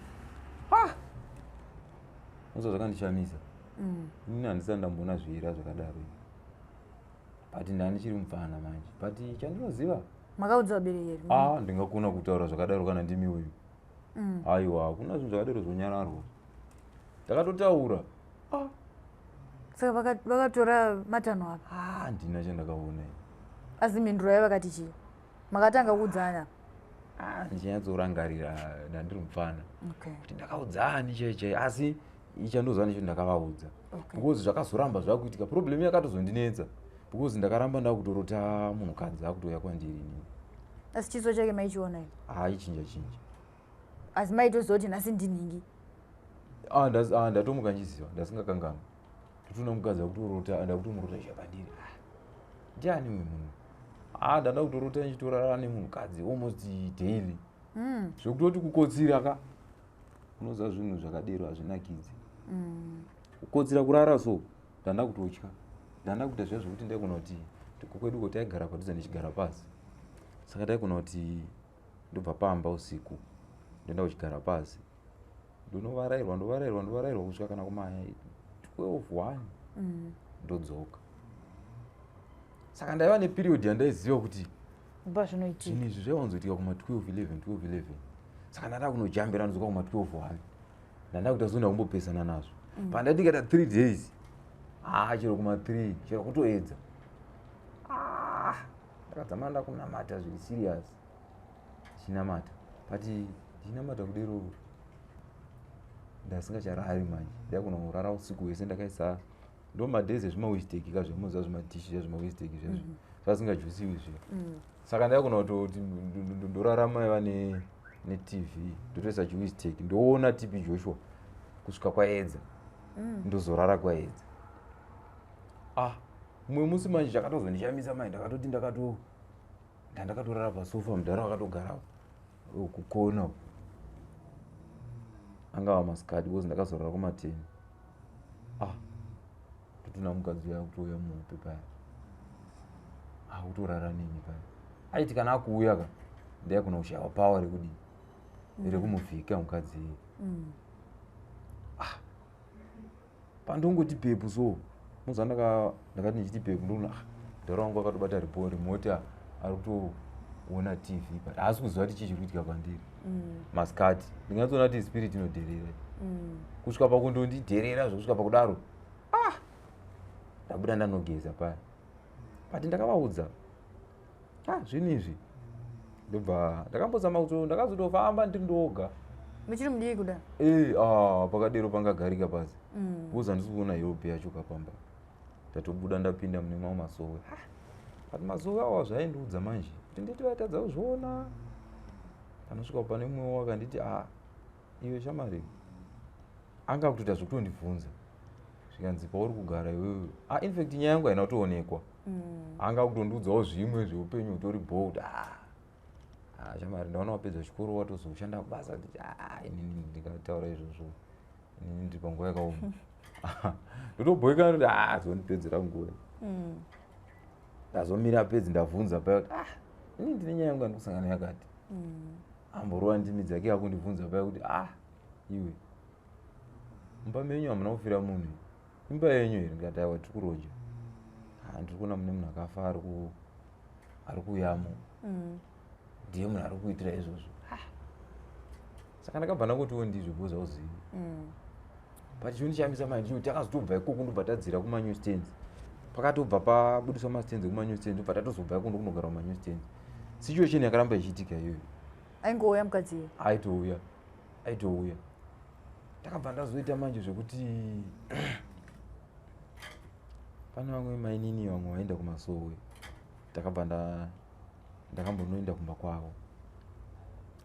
Ah! Unoziva zvakandishamisa? Inini handisati ndamboona zviera zvakadaro. But ndandichiri mupfana manje. But chandinoziva, Makaudza vabereki here? Ah, ndingakona kutaura zvakadaro kana ndimi uyu. Aiwa, hakuna zvinhu zvakadaro zvonyararwa. Ndakatotaura. Ah, Saka vakatora matanho apa? Ah, handina chandakaona ini. Asi mhinduro yavo vakati chii? Makatanga kuudzana? Ah, ndichinyatsorangarira ndandiri mupfana. Okay. Kuti ndakaudzani chai chai, asi ichandoziva necho ndakavaudza. Okay. Because zvakazoramba zvakuitika, problem yakatozondinetsa. Because ndakaramba ndakutorota munhukadzi akutouya kwandiri inini. Asi chiso chake maichiona here? Haichinja chinja. Asi maitoziva kuti nhasi ndinhingi? Ah, ndatomuka ndichiziva, ndasingakanganwi. Totoona mukadzi akutorota, ndakutomurota ichiya pandiri. Ah, ndiani uyu munhu? Ah, ndanda kutorota ndichitorara nemunhukadzi almost daily. Zvekutoti kukotsira ka. Unoziva zvinhu zvakadero hazvinakidzi. Kukotsira kurara so, ndanda kutotya. Ndanda kuita zviya zvekuti ndaigona kuti kwedu uko taigara padhuze nechigara pasi. Saka taigona kuti ndobva pamba usiku ndoenda kuchigara pasi. Ndonovarairwa, ndovarairwa, ndovarairwa kusvika kana kuma 12 1 ndodzoka. Saka ndaiva neperiod yandaiziva kuti Mba zvinoitika. zvinhu izvi zvaiwanzoitika kuma 12 11 12 11. Saka ndanda kunojambira ndodzoka kuma 12 1. Ndanda kuita so ndakumbopesana nazvo. Pandati ndikaita 3 days, ah, chero kuma 3 chero kutoedza. Ah, ndakadzama ndakunamata zviri serious. Ndichinamata. But ndichinamata kudero ndasingacharari manje. Ndaigona kurara usiku hwese ndakaisa ndo madays ezvimawisteki ka zvemuziva zvimadhishi zviya zvimawisteki zviya zvasingajusiwi zviya. Saka ndaigona kutoti ndorarama iva neTV, ndotoisa chiwisteki ndoona TB Joshua kusvika kwaedza, ndozorara kwaedza. Ah, mumwe musi manje chakatozondishamisa manje, ndakatoti ndandakatorara pasofa, mudhara akatogara kukona uku. Angava masikati because ndakazorara kuma10. Ah, totona mukadzi uya akutouya muhope paya, akutorara neni paya. Aiti kana akuuya ka, ndaigona kushayiwa power rekudii, rekumuvhika mukadzi iye. Ah, pandongoti pepu so, muza ndakati ndichiti pepu, ndoona ah, mudhara wangu akatobata remote ari kutoona TV, but haasi kuziva kuti chii chiri kuitika pandiri. Masikati ndingatsoona kuti spirit inodherera kusvika pakundondidherera zvokusvika pakudaro. Ah, ndabuda ndanogeza paya, but ndakavaudza, ah, zvinhu izvi. Ndobva ndakambozama kuto ndakazotofamba ndiri ndoga. Muchiri mudiki kuda? Eh, ah, pakadero pangagarika pasi because handisi kuona help yacho kapamba. Ndatobuda ndapinda mune mamwe masowe. But masowe awa zvaindiudza manje kuti nditi vaitadza kuzviona. Panosvika pane mumwe wakanditi, a iwe shamari, anga kutoita zvekutondibvunza, zvikanzi, pauri kugara iwewe, ah, in fact nyaya yangu haina kutoonekwa. Anga kutondiudzawo zvimwe zveupenyu hutori bho, kuti ah, shamari, ndaona wapedza chikoro, watozoshanda kubasa. Nditi, ah, inini ndingataura izvozvo? Inini ndiri panguva yakaoma, ndotobhoikana kuti ah, zondipedzera nguva. Ndazomira pedzi, ndabvunza paya kuti, ah, inini ndine nyaya yangu yandikusangana yakati. Amborova ndimi dzake, akundibvunza paya kuti, ah, iwe, mumba menyu hamuna kufira munhu? Imba yenyu here? Ndikati, aiwa, tiri kuroja. Ah, ndiri kuona mune munhu akafa ari kuyamo. Ndiye munhu ari kuitira izvozvo. Ah. Saka ndakabva ndangutiwo ndizvo, because hauzivi. But chinondishamisa manje chino, takazotobva ikoko, ndobva tadzira kumanew stands. Pakatobva pabudiswa mastands ekumanew stands, ndobva tatozobva ikoko, ndokunogara kumanew stands. Situation yakaramba ichiitika iyoyo. Aingouya mukadzi iye? Aitouya, aitouya. Ndakabva ndazoita manje zvekuti pane vamwe mainini vamwe vaenda kumasowe. Ndakabva ndakambonoenda kumba kwavo,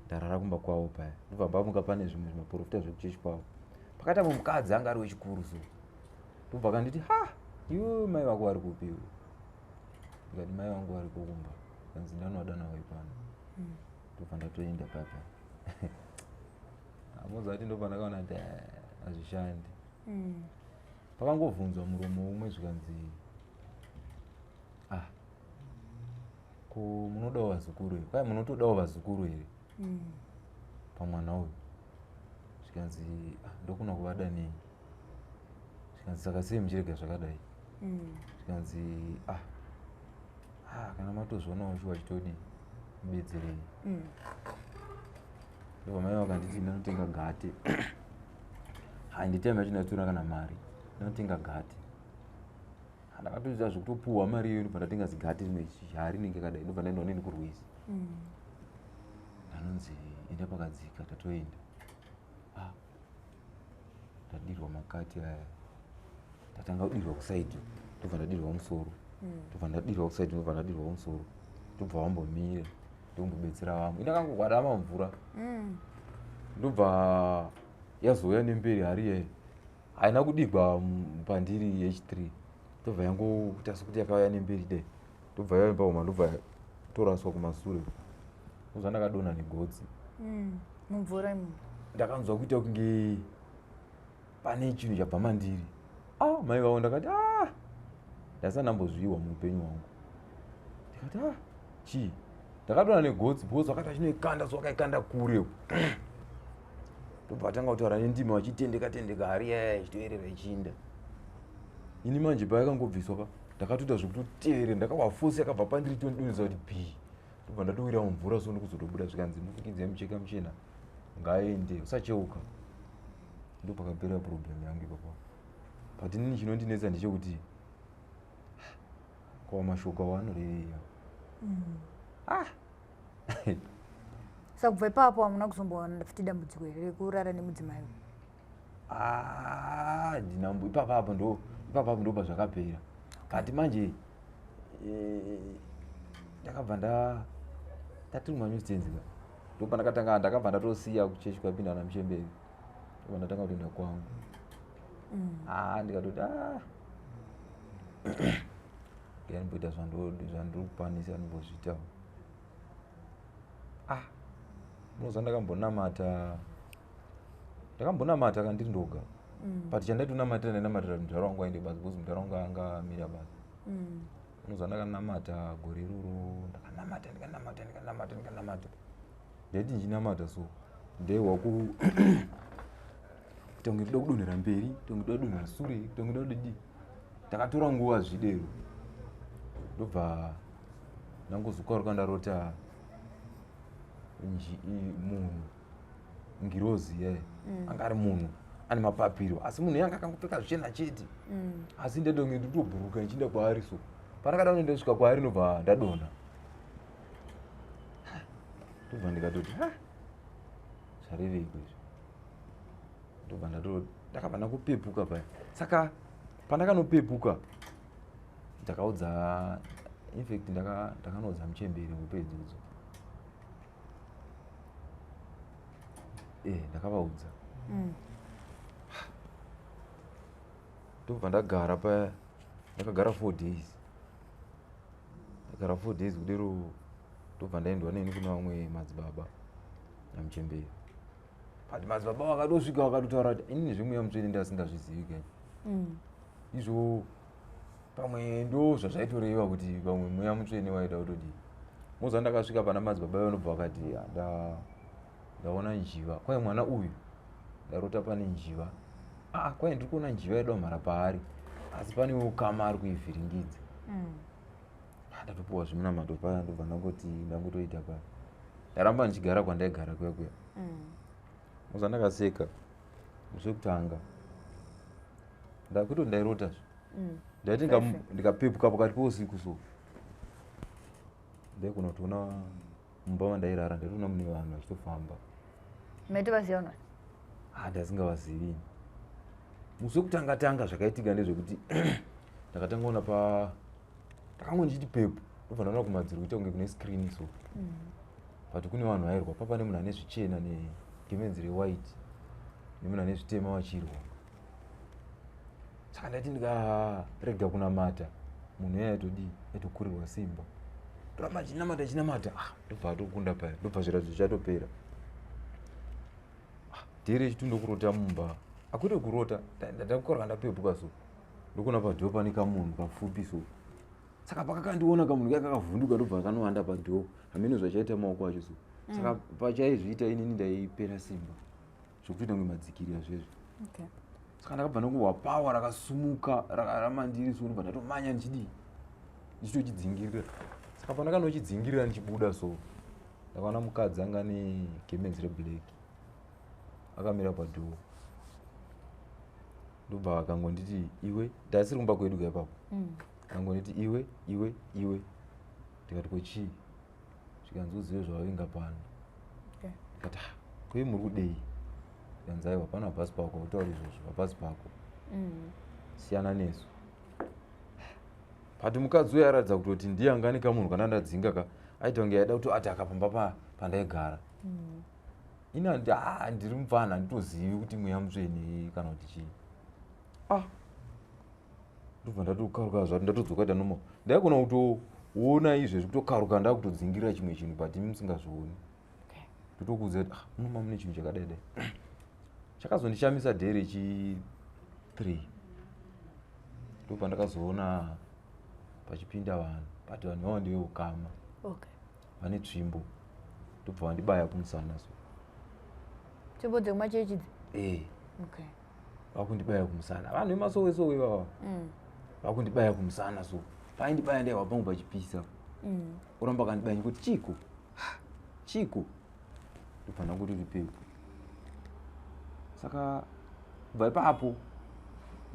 ndarara kumba kwavo paya. Ndobva pamuka pane zvimwe zvimaprofita zvekuchechi kwavo. Pakati apo mukadzi anga ari wechikuru, so ndobva akanditi, ha, iwe, mai vako vari kupi iwe? Ndikati, mai vangu variko kumba. Kanzi, ndanovada navo ipano. Ndobva ndatoenda papa amozati. Ndobva ndakaona kuti, eh, hazvishandi. Pakangovhunzwa muromo umwe, zvikanzi, ah, ko munodawo vazukuru here? Kwai munotodawo vazukuru here pamwana uyu? Zvikanzi, ah, ndokuna kuvada nei? Zvikanzi, saka sei muchirega zvakadai? Zvikanzi, ah, ah, kana matozvionawo shuwa, chitodii, mubetserei. Ndobva mai vakanditi ndinotenga gate. Handitime yacho ndatora kana mari, ndinotenga gate. Ndakatoita zvekutopuhwa mari iyoyo, ndobva ndatenga zigate rimwe hari rinenge kadai. Ndobva ndaendawo neni kurwizi. Ndanonzi, enda pakadzika. Tatoenda, ah, ndadirwa makati aya. Ndatanga kudirwa kusaidi, ndobva ndadirwa musoro. Ndobva ndadirwa kusaidi, ndobva ndadirwa musoro, ndobva wambomira, ndokumbobetsera vamwe. Indakangogwadama mvura. Ndobva yazouya nemberi hari iyayi, haina kudigwa pandiri h3. Ndobva yangoita sekuti yakauya nemberi dai, ndobva yauya pauma, ndobva toraswa kumasure. Ndobva ndakadonha negotsi. Mumvura imomo? Ndakanzwa kuita kunge pane chinhu chabva mandiri. Ah, mai vavo! Ndakati, ah, ndasati ndambozviwa muupenyu hwangu. Ndikati, ah, chii? Ndakadonha negotsi because vakati vachinoikanda, so vakaikanda kure. Ndobva vatanga kutaura nendimi, vachitendeka tendeka hari yaya ichitoerera ichiinda. Ini manje payakangobviswa ka, ndakatoita zvekutotevere. Ndakahwa force yakabva pandiri, tondidonhesa kuti bii. Ndobva ndatowira mumvura, so ndikuzotobuda. Zvikanzi, mufukidze mucheka muchena, ngaende, usacheuka. Ndo pakapera problem yangu ipapo. But inini chinondinetsa ndechekuti kwa mashoko awo anorevei? Ah. Saka kubva ipapo hamuna kuzombowana futi dambudziko here rekurara nemudzimai? Ah, ndinambo ipapapo, ndo ipapapo ndo pazvakapera. Kati manje ndakabva ndatiri mumanew stands ka, ndo pandakatanga. Ndakabva ndatosiya kuchechi kwaipinda na muchemberi, ndobva ndatanga kutoenda kwangu. Ah, ndikatoti, ah, ndimboita zvandiri kukwanisa, ndimbozviitawo. Ah, unoziva, ndakambonamata, ndakambonamata kandiri ndoga. But chandaitonamatira, ndainamatira kuti mudhara wangu aende basa, because mudhara wangu anga amira basa. Unoziva, ndakanamata gore iroro, ndakanamata, ndikanamata, ndikanamata, ndikanamata. Ndaiti ndichinamata so, ndaihwa ku kuita kunge ndoda kudonhera mberi, kuita kunge ndoda kudonhera sure, kuita kunge ndoda kudii. Ndakatora nguva zvidero. Ndobva ndangozokaruka, ndarota munhu, ngirozi ye. Anga ari munhu ane mapapiro, asi munhu yanga akangopfeka zvichena chete. Asi ndadonge ndikutobhuruka ndichienda kwaari, so pandakada ndosvika kwaari, ndobva ndadonha. Ndobva ndikatoti, ha, zvareveiko izvi? Ndobva ndato ndakabva ndakupepuka paya. Saka pandakanopepuka, Ndakaudza, infact ndakanoudza muchemberi hope idzodzo. Ndakavaudza. Ndobva ndagara paya, ndakagara 4 days. Ndagara 4 days kudero, ndobva ndaendwa neni kune vamwe madzibaba namuchemberi. But madzibaba vakatosvika vakatotaura kuti inini zvemweya mutsvene ndasingazvizivi kani. Izvo pamwe ndo zvazvaitoreva kuti pamwe mweya mutsvene waida kutodii. Moza ndakasvika pana madzibaba vanobva vakati ndaona njiva. Kwai mwana uyu ndarota pane njiva. Kwai ndiri kuona njiva yaida kumhara paari, asi pane ukama ari kuivhiringidza. Ndatopuwa zvimunamato paya, ndobva ndangoti ndangotoita paya. Ndaramba ndichigara kwandaigara kuya kuya. Moza ndakaseka musi wekutanga. Ndakuti ndairotazve. Ndaiti ndikapepuka pakati pousiku so. Ndaigona kutoona mumba mandairara, ndaitoona mune vanhu vachitofamba. Maitovaziva vanhu? Ndasingavazivi. Musi wekutanga tanga zvakaitika ndezvekuti ndakatanga kuona pa ndakango ndichiti pepu, ndobva ndaona kumadziro kuita kunge kune screen so. But kune vanhu vairwa, papa nemunhu ane zvichena negemenzi rewhite nemunhu ane zvitema vachirwa. Saka ndaiti ndikarega kunamata, munhu iye aitodii, aitokurirwa simba. Ndoramba ndichinamata, ndichinamata, ndobva atokunda paya, ndobva zviratidzo zvichatopera. Dhere chitu ndokurota mumba. Akwete kurota, ndakakora ndapepuka so. Ndokuona padhoo pane kamunhu kafupi so. Saka pakakandiona kamunhu kaya kakavhunduka ndobva kanowanda padhoo. Hameno zvachaita maoko acho so. Saka pachaizviita inini ndaipera simba. Zvokutoita kunge madzikirira zvezvo. Saka ndakabva ndokuhwa power rakasumuka ramandiri so, ndobva ndatomanya ndichidii, ndichitochidzingirira. Saka pandakanochidzingirira ndichibuda so, ndakaona mukadzi anga ane gemenzi reblack akamira padhoo. Ndobva akangonditi iwe, ndasiri kumba kwedu ka ipapo. Akangonditi iwe, iwe, iwe. Ndikati ko chii? Zvikanzi uzive zvavavinga pano. Ndikati ko muri kudei? Zvikanzi aiwa pano hapasi pako, utaura izvozvo, hapasi pako. Siyana nesu. But mukadzi uyu airatidza kutoti ndiye anga ane kamunhu kana ndadzinga ka, aita kunge aida kutoataka pamba pandaigara. Ini ndiri mupfana, handitozivi kuti mweya mutsvene kana kuti chii. Ndobva ndatokaruka zvati ndatodzoka ita normal. Ndaigona kutoona izvezvi kutokaruka ndakutodzingirira chimwe chinhu but imi musingazvioni. Ndotokuudza kuti munoma mune chinhu chakadai dai. Chakazondishamisa day rechi 3. Ndobva ndakazoona pachipinda vanhu, but vanhu vavo ndeveukama. Vane tsvimbo. Ndobva vandibaya kumusana so. Tsvimbo dzekumachechi idzi? Vakundibaya kumusana. Vanhu vemasowe sowe ivava. Vakundibaya kumusana so. Paindibaya ndaiwa pangu pachipisa. Oramba akandibaya ndikuti chiko? Chiko? Ndobva ndangoti ripepo. Saka kubva ipapo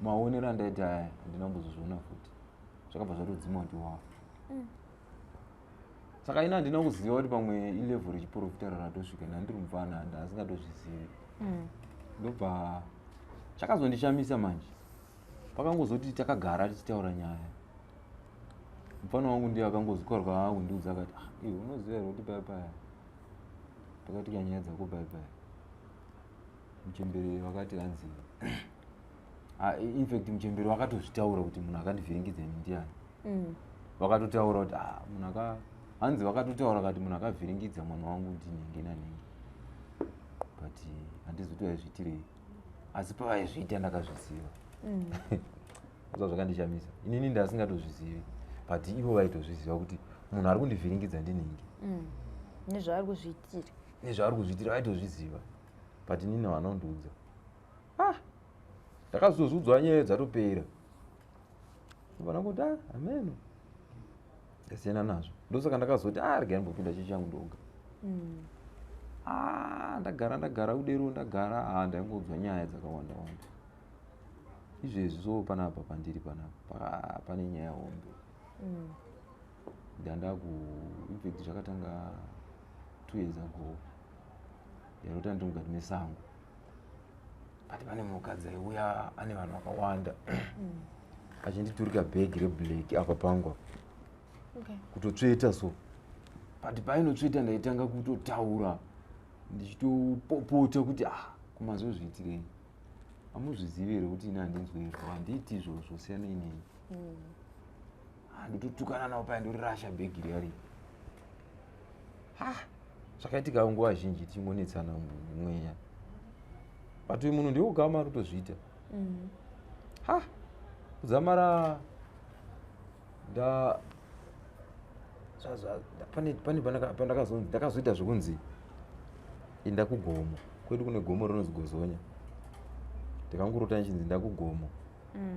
maonero andaita aya handina kumbozozviona futi. Zvakabva zvatodzima kuti wafa. Saka ini handina kuziva kuti pamwe ilevel rechiprofita raratosvika, ndandiri mupfana ndasingatozvizivi. Ndobva chakazondishamisa manje. Pakangozoti takagara tichitaura nyaya. Mufana wangu ndiye akangozvikarwa kundiudza akati, iwe unoziva here kuti paya paya pakatika nyaya dzako paya paya. Muchembere vakati hanzi, in fact muchembere vakatozvitaura kuti munhu akandivhiringidza ini ndiani. Vakatotaura kuti, munhu aka, hanzi vakatotaura kati munhu akavhiringidza mwana wangu ndinenge nanenge. But handizi kuti vaizviitirei. Asi pavaizviita ndakazviziva. Ndozva zvakandishamisa. Inini ndasingatozvizivi. But ivo vaitozviziva kuti munhu ari kundivhiringidza ndinenge. Nezvaari kuzviitira. Nezvaari kuzviitira vaitozviziva. But inini vanondiudza. Ndakazozviudzwa nyaya dzatopera. Ndobva kuti ameno. Ndasiyana nazvo. Ndosaka ndakazoti regai ndimbopinda chechi yangu ndoga. Ndagara kudero ndagara, ndaingoudzwa nyaya dzakawanda wanda. Izvezvi so panapa pandiri panapa pane nyaya hombe. Ndandaku in fact zvakatanga 2 years ago. Ndarota ndiri mukati mesango. But pane mukadzi aiuya ane vanhu vakawanda. Achinditurika bhegi reblack apa pangu apa. Okay. Kutotsveta so, but painotsveta ndaitanga kutotaura ndichitopopota kuti, "Ah, kumazozviitirei? Hamuzvizivi here kuti ini handinzwerwa? Handiiti izvozvo, siyanei neni." Ah, ndototukana navo paya, ndorirasha bhegi riya riya. Ha, zvakaitika nguva zhinji tichingonetsana mumweya, but uyu munhu ndiwogama ari kutozviita. Ha, kudzamara nda pane pandakazonzi ndakazoita zvekunzi inda kugomo kwedu. Kune gomo rinonzi Gozonya. Ndakangorota nchinzi nda kugomo,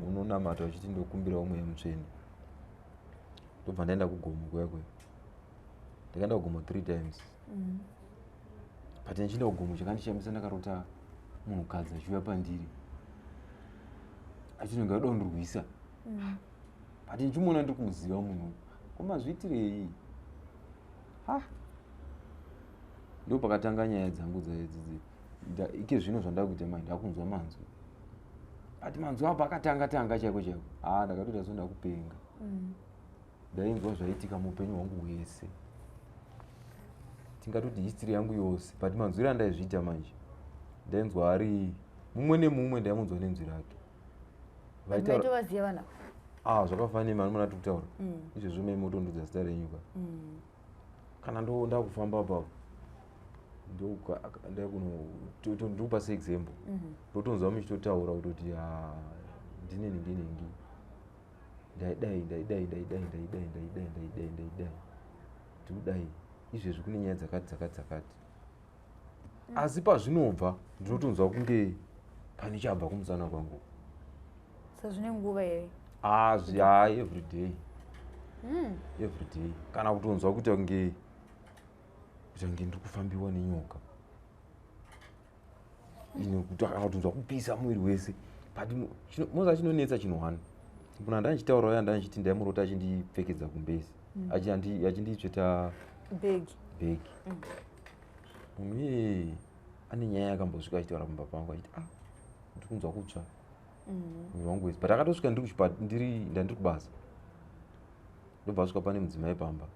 unonamata uchiti ndokumbirawo Mweya Mutsvene. Ndobva ndaenda kugomo kuya kuya. Ndakaenda kugomo three times, but ndichienda kugomo chakandishamisa, ndakarota munhukadzi achiuya pandiri achinonge ada kundirwisa, but ndichimuona ndiri kumuziva munhu. Komazviitirei? Ha, ndo pakatanga nyaya dzangu dzaidzidzi. Ike zvino zvandakuita mai, ndakunzwa manzwi, but manzwi apo akatanga tanga chaiko chaiko, ha, ndakatoita so ndakupenga. Ndainzwa zvaitika muupenyu hwangu hwese, tingatoti history yangu yose, but manzwiro andaizviita manje, ndainzwa ari mumwe nemumwe, ndaimunzwa nenzwi rake. Vaitaura Maitovaziva vana? Ah, zvakafanana nemani muna tiri kutaura izvezvo, mai motondudza zita renyu ka. Kana ndo ndakufamba apapo, ndikupa seexample, ndotonzwa muchitotaura kutoti, "Ah, ndine nhingi nhingi, ndaidai, ndaidai, ndaidai, ndaidai, ndaidai, ndaidai, ndaidai, ndikudai izvezvi, kune nyaya dzakati dzakati dzakati." Asi pazvinobva ndinotonzwa kunge pane chabva kumusana kwangu. Saka zvine nguva here? Ah, ha, every day. Every day, kana kutonzwa kuita kunge ndiri kufambiwa nenyoka ino, kana kutonzwa kupisa muviri wese. But moza chinonetsa chinhu one, munhu andandichitaura uya, ndandichiti ndaimurota achindipfekedza kumbezi, achinditsveta bhegi. Bhegi. Munhu iyeye ane nyaya yakambosvika achitaura pamba pangu achiti, "Ah, ndiri kunzwa kutsva muviri wangu wese." But akatosvika ndiri ndiri ndandiri kubasa, ndobva asvika pane mudzimai pamba.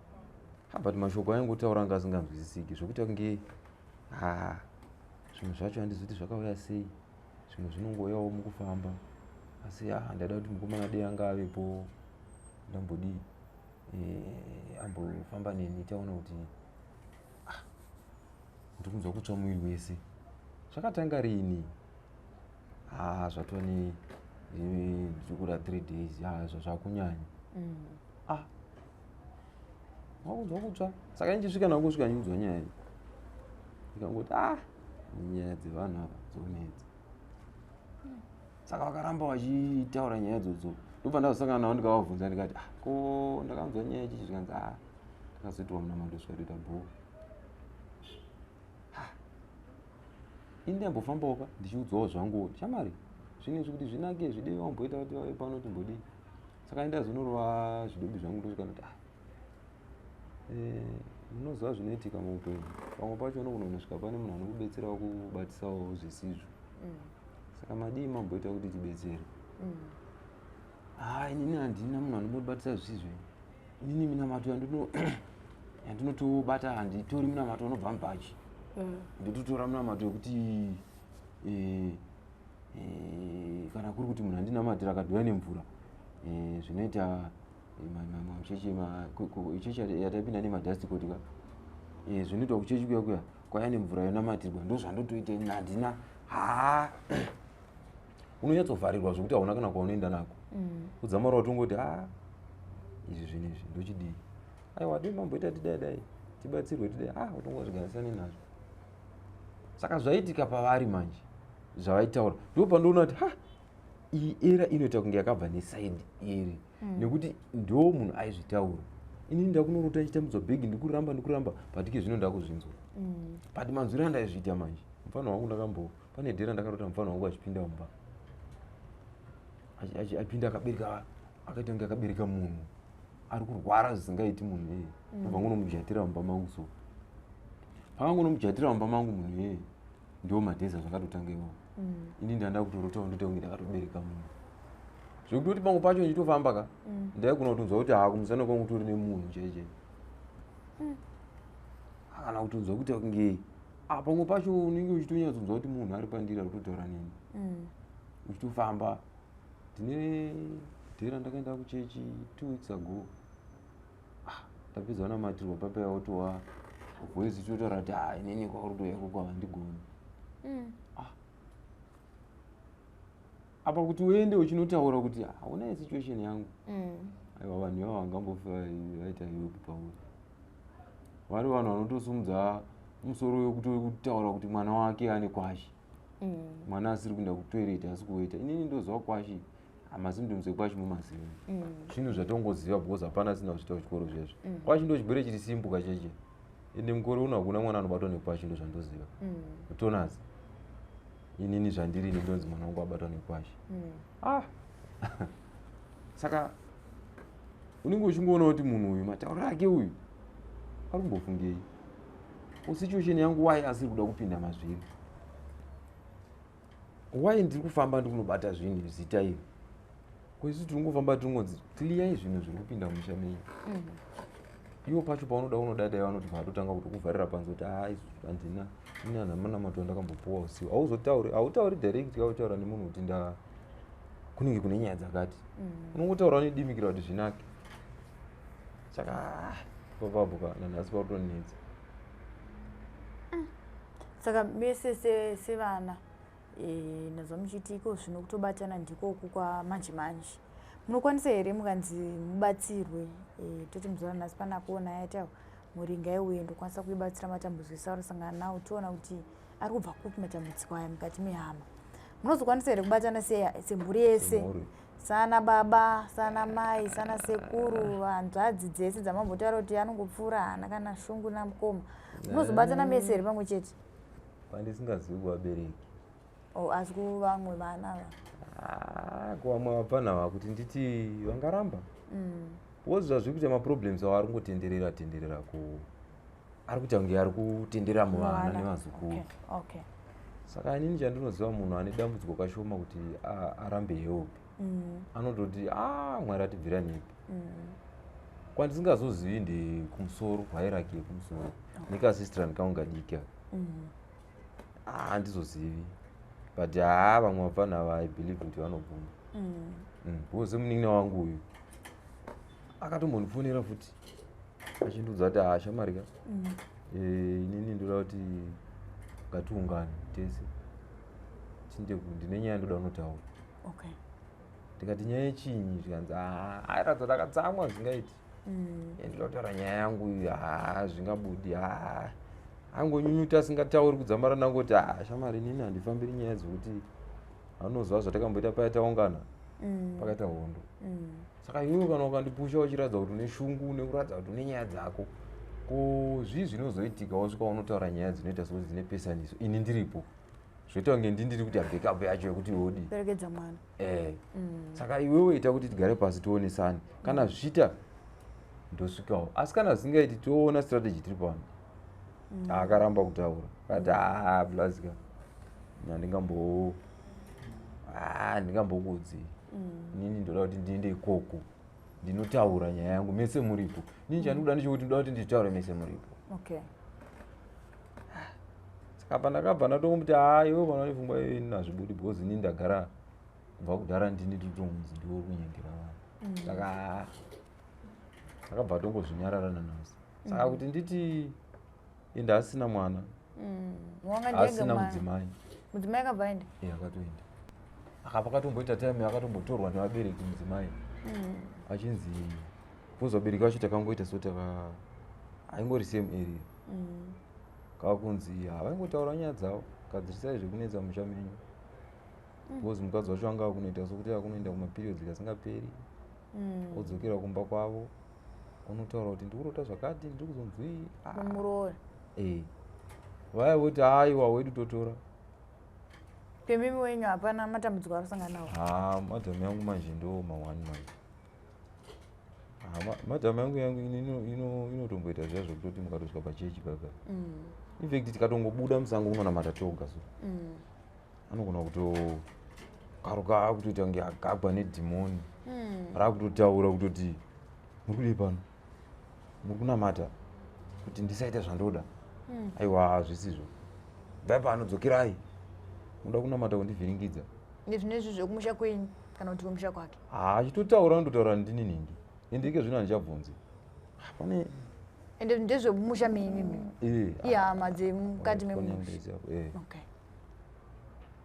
Ha, but mashoko aingotaura anga asinganzwisisiki, zvokuti kunge, ha, zvinhu zvacho handizivi kuti zvakauya sei, zvimwe zvinongouyawo mukufamba. Asi ha, ndaida kuti mukomana dei anga avepo, ndambodii, ambofamba neni taona kuti, ah, ndiri kunzwa kutsva muviri wese, zvakatanga rini? Ha, zvatova ne ndiri kuda 3 days. Ha, zvakunyanya. Ah, wakunzwa kutsva. Saka ndichisvika nangosvika ndiudzwa nyaya iyi, ndikangoti, "Ah, nyaya dzevanhu ava dzonetsa." Saka vakaramba vachitaura nyaya idzodzo, ndobva ndazosangana navo, ndikavabvunza ndikati, "Ah, ko ndakanzwa nyaya ichichi?" Zvikanzi, "Ah, takazoitwa munamato, svika toita bhoo." Ini ndaimbofambawo ka ndichiudzwawo zvangu, "Shamari, zvinhu izvi kuti zvinake zvidei wamboita kuti vave pano, timbodii." Saka ndazonorova zvidobi zvangu, ndosvika ndoti, "Ah, munoziva zvinoitika muupenyu, pamwe pacho unogona kunosvika pane munhu anokubetserawo kubatisawo zvisizvo. Saka madii mamboita kuti tibetsere?" "Ha, inini handina munhu anombobatisa zvisizvo. Inini minamato yandinotobata, handitori minamato unobva mubhachi. Ndototora minamato yekuti kana kuri kuti munhu andinamatira akadhuya nemvura, zvinoita muchechi, chechi yataipinda nemadust coat ka, zvinoitwa kuchechi kuya kuya kwaya nemvura yonamatirwa, ndo zvandotoita ini, handina." Ha, unonyatsovharirwa zvokuti hauna kana kwaunoenda nako. Kudzamara watongoti, "Ha, izvi zvinhu izvi ndochidii? Aiwa, dei mamboita tidai dai tibatsirwe, tidai." Ah, utongozvigarisane nazvo. Saka zvaitika pavari manje, zvavaitaura, ndo pandoona kuti, ha, iyi era inoita kunge yakabva neside iri, nekuti ndo munhu aizvitaura. Inini ndakunorota ichitambudzwa bhegi, ndikuramba, ndikuramba, but ike zvino ndakuzvinzwa. But manzwiro andaizviita manje, mufano wangu, ndakambo pane dhera ndakarota mufano wangu achipinda mumba, apinda akabereka, akaita kunge akabereka munhu ari kurwara zvisingaiti munhu iyeye. Ndobva ngonomujatira mumba mangu. So pakangonomujatira mumba mangu munhu iyeye, ndo madheza zvakatotanga iwawo. Ini ndanda kutorotawo ndoita kunge ndakatobereka munhu. Zvekutoti pamwe pacho ndichitofamba ka, ndaigona kutonzwa kuti haa, kumusana kwangu kutori nemunhu chaichai, kana kutonzwa kuti kunge pamwe pacho unenge uchitonyatsonzwa kuti munhu ari pandiri, ari kutotaura neni uchitofamba. Ndine day randakaenda kuchechi 2 weeks ago. Ndapedza kunamatirwa papa, yautova voice ichitotaura kuti, "Ha, inini kwauri kutoya ikoko handigoni." Apa kuti uende uchinotaura kuti hauna situation yangu, aiwa, vanhu ivavo vangambofa vaita help pauri. Vari vanhu vanotosumudza musoro wekutaura kuti mwana wake ane kwashi, mwana asiri kuenda kutoilet, asi kuweta. Inini ndoziva kwashi, masymptoms ekwashi mumaziva, zvinhu zvatongoziva because hapana asina kuzviita kuchikoro zvezvo. Kwashi ndo chirwere chiri simple kacheche, ende mukore uno hakuna mwana anobatwa nekwashi, ndo zvandoziva. Utonazi inini zvandiri ini ndonzi mwana wangu abatwa nekwashi. Saka unenge uchingoona kuti munhu uyu, matauriro ake uyu, ari kumbofungei? Situation yangu, why asiri kuda kupinda mazviri? Why ndiri kufamba ndiri kunobata zvinhu zita iri? Kwaisu tiri kungofamba tiringonzi clearai zvinhu zviri kupinda mumusha menyu. Iwo pacho paunoda unodadai, vanoti vatotanga kuti kuvharira panze kuti, "Ha, handina ini hanhamanamato ndakambopuwa usiku." Hauzotauri, hautauri direct, kautaura nemunhu kuti nda kunenge kune nyaya dzakati. Unongotaura unedimikira kuti zvinake. Saka papapo ka nanhasi pakutonetsa. Saka mese sevana, nazva muchiti iko zvino kutobatana ndikoku kwamanje manje, munokwanisa here mukanzi mubatsirwe, toti muzuva ranhasi pana kuona yaita mhuri ngaiuye, ndokwanisa kuibatsira matambudziko ese anosangana nawo, toona kuti ari kubva kupi matambudziko aya mukati mehama, munozokwanisa here kubatana semhuri yese? Semhuri. Sana baba, sana mai, sana sekuru, hanzvadzi dzese dzamambotaura kuti anongopfuura, hana kana shungu namukoma, munozobatana mese here pamwe chete? Pandisingazivi kuvabereki. Oh, asi kuvamwe vana ava? Ah, kuvamwe vapfana kuti nditi vangaramba, because zvazviri kuita, maproblems avo ari kungotenderera tenderera, ku ari kuita kunge ari kutenderera muvana nevazukuru. Saka inini chandinoziva, munhu ane dambudziko kashoma kuti arambe help. Anototi, "A, Mwari atibvira nepi." Kwandisingazozivi ndekumusoro, hierarchy yekumusoro nekasistran kangu kadiki aka. Handizozivi, but haa, vamwe vapfana ava, I believe kuti vanobvuma. Because munin'ina wangu uyu akatombondifonera futi achindiudza kuti, "Ha, shamarika, inini ndoda kuti ngatiungane tese tinde ndine nyaya ndoda kunotaura." Ndikati, "Nyaya yechinyi?" Zvikanzi, "Haa, airatidza kuti akatsamwa zvingaiti. Ndoda kutaura nyaya yangu iyi." Haa, zvingabudi. Haa, angonyunyuta asingatauri kudzamara ndangoti, "Ha, shamari, inini handifambiri nyaya dzekuti anoziva zvatakamboita paya taungana." Pakaita hondo. Saka iwewe kana ukandipusha uchiratidza kuti une shungu nekuratidza kuti une nyaya dzako, ko zvii zvinozoitika wasvika unotaura nyaya dzinoita sekuti dzine pesaniso, ini ndiripo, zvoita kunge ndindiri kuita backup yacho yekuti odi Perekedza mwana. Eh. Saka iwewe ita kuti tigare pasi tionesane. Kana zvichiita ndosvikawo, asi kana zvisingaiti toona strategy tiri pano. Akaramba kutaura, akati, "Haa, blazika, handingambo, handingambokudzi. Inini ndoda kuti ndiende ikoko ndinotaura nyaya yangu mese muripo. Inini chandikuda ndechekuti ndoda kuti nditaure mese muripo." Saka pandakabva ndatongomuti, "Haa, iwe kana une pfungwa iyoyo, inini hazvibudi, because inini ndagara kubva kudhara ndini tiritonzi ndiwe uri kunyengera vanhu." Saka akabva atongozvinyarara nanhasi. Saka kuti nditi ende asina mwana, Wanga ndenge asina mwana. Mudzimai. Mudzimai akabva aenda? Iye akatoenda, akabva akatomboita time akatombotorwa nevabereki mudzimai, achinzi, because vabereki vacho takangoita so taka haingori same area, kakunzi havaingotaura nyaya dzavo, "Gadzirisai zvekunetsa musha menyu," because mukadzi wacho anga akunoita sokuti akunoenda kumaperiods kasingaperi, odzokera kumba kwavo unotaura kuti, "Ndikurota zvakati, ndiri kuzonzwii." Mumuroora. Eh, vaya voti, "Aiwa, wedu totora." Pemimi wenyu hapana matambudziko ari kusangana nawo? Ha, madhamu yangu manje ndo mawani manje. Ha, madhamu yangu inotomboita zviya zvekutoti mukatosvika pachechi papa, infact tikatongobuda musango unonamata toga, so anogona kuto Karuka akutoita kunge agagwa nedhimoni. Rakutotaura kutoti muri kudii pano, muri kunamata kuti ndisaita zvandoda. Aiwa, hazvisizvo, bvai pano, dzokerai, muda kunamata kundivhiringidza. Nezvinezvi zvekumusha kwenyu kana kuti kumusha kwake? Ha, achitotaura, anototaura ndini nhingi, ende ike zvino handichabvunzi. Pane Ende ndezvemumusha menyu imi? Ihama dzemukati memusha? Okay,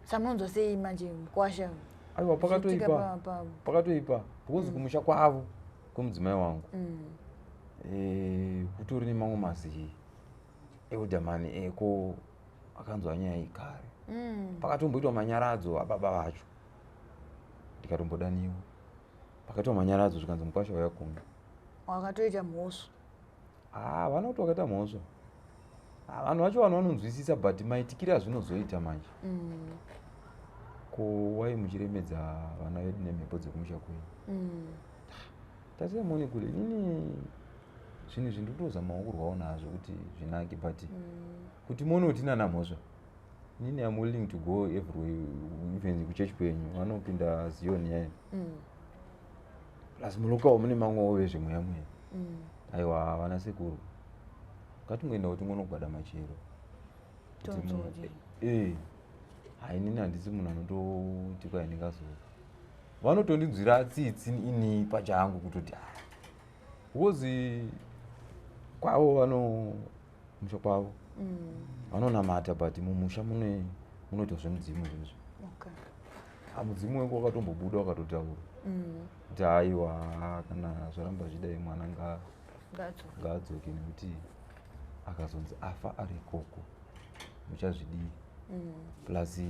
samunonzwa sei manje mukwasha? Aiwa, pakatoipa, pakatoipa, because kumusha kwavo kwemudzimai wangu kutori nemamwe mazi eudhamani eko akanzwa nyaya iyi kare. Pakatomboitwa manyaradzo ababa vacho, ndikatombodaniwa, pakaitwa manyaradzo, zvikanzi mukwasha wauya kuno. Wakatoita mhosva. Ah, vana kuti wakaita mhosva. Ah, vanhu vacho, vanhu vanonzwisisa, but maitikiro azvinozoita manje, ko wai muchiremedza vana vedu nemhepo dzekumusha kwenyu? Tasemoni kule, inini zvinhu izvi ndikutozamawo kurwawo nazvo kuti zvinake, but kuti muone kuti inana mhosva, inini am willing to go everywhere, even kuchechi kwenyu vanopinda Zion yayo, plus mulocal mune mamwewo vezvemweya mweya. Aiwa, vana sekuru, ngatingoenda kuti tingonogwada machero. Tonzori. Hainini handisi munhu anototi kwai ndingazo vanotondinzwira tsitsi ini pachangu kutoti ah, because kwavo vano musha kwavo vanonamata, but mumusha mune munoitwa zvemudzimu zvezvo. Ah, mudzimu wengu wakatombobuda wakatotaura kuti aiwa, kana zvaramba zvidai, mwana Ngadzoke. ngaadzoke, nekuti akazonzi afa ari ikoko muchazvidii? Plus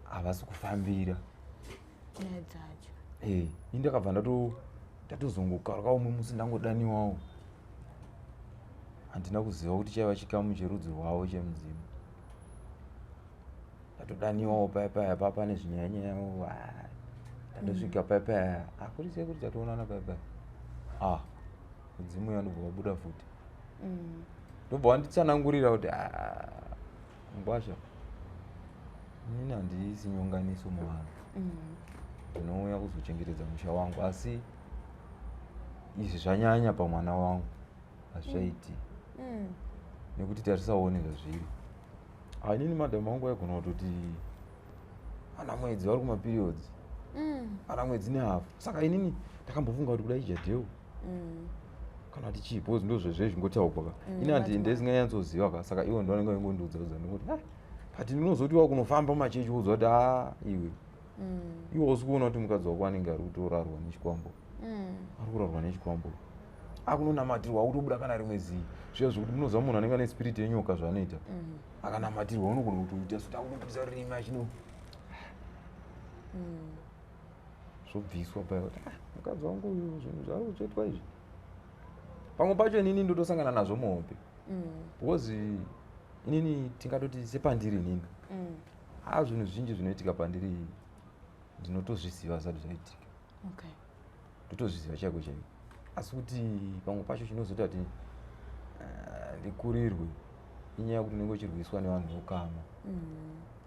havasi kufambira Nyaya dzacho. Ini ndakabva ndatozongokaruka umwe musi ndangodaniwawo, handina kuziva kuti chaiva chikamu cherudzi rwavo chemudzimu. Ndatodaniwawo paya paya pa pane zvinyanyanyawo. Ndatosvika paya paya, akuri sei kuti tatoonana paya paya, ah, mudzimu uya ndobva wabuda futi. Ndobva wanditsanangurira kuti, "Ah, ngwasha, inini handisi nyonganiso muvanhu. Ndinouya kuzochengetedza musha wangu, asi izvi zvanyanya pamwana wangu, hazvichaiti nekuti tarisaone zvazviri." Inini madhamu angu aigona kutoti ana mwedzi vari kumaperiods, ana mwedzi nehafu. Saka inini ndakambofunga kuti kudai ijadheu kana kuti chii, because ndo zvezvingotaurwa ka. Ini handi ndisinganyatsoziva ka, saka ivo ndo vanenge vaingondiudza udza, ndingoti ah, but ndinozoti wakunofamba mumachechi woudzwa kuti a iwe, iwe usi kuona kuti mukadzi wako anenge ari kutorarwa nechikwambo, ari kurarwa nechikwambo, akunonamatirwa, akutobuda kana rimwe zii zviya zvokuti munoziva munhu anenge ane spirit yenyoka zvaanoita. Akanamatirwa unogona kutoita soti akutobudisa rurimi achino zvobviswa paya kuti ah, mukadzi wangu uyu zvinhu zvaari kutsvetwa izvi. Pamwe pacho inini ndotosangana nazvo muhope, because inini tingatoti sepandiri inini, a zvinhu zvizhinji zvinoitika pandiri ndinotozviziva zvisati zvaitika. Ndotozviziva chaiko chaiko, asi kuti pamwe pacho chinozoita kuti ndikurirwe inyaya yekuti unenge uchirwiswa nevanhu vokama.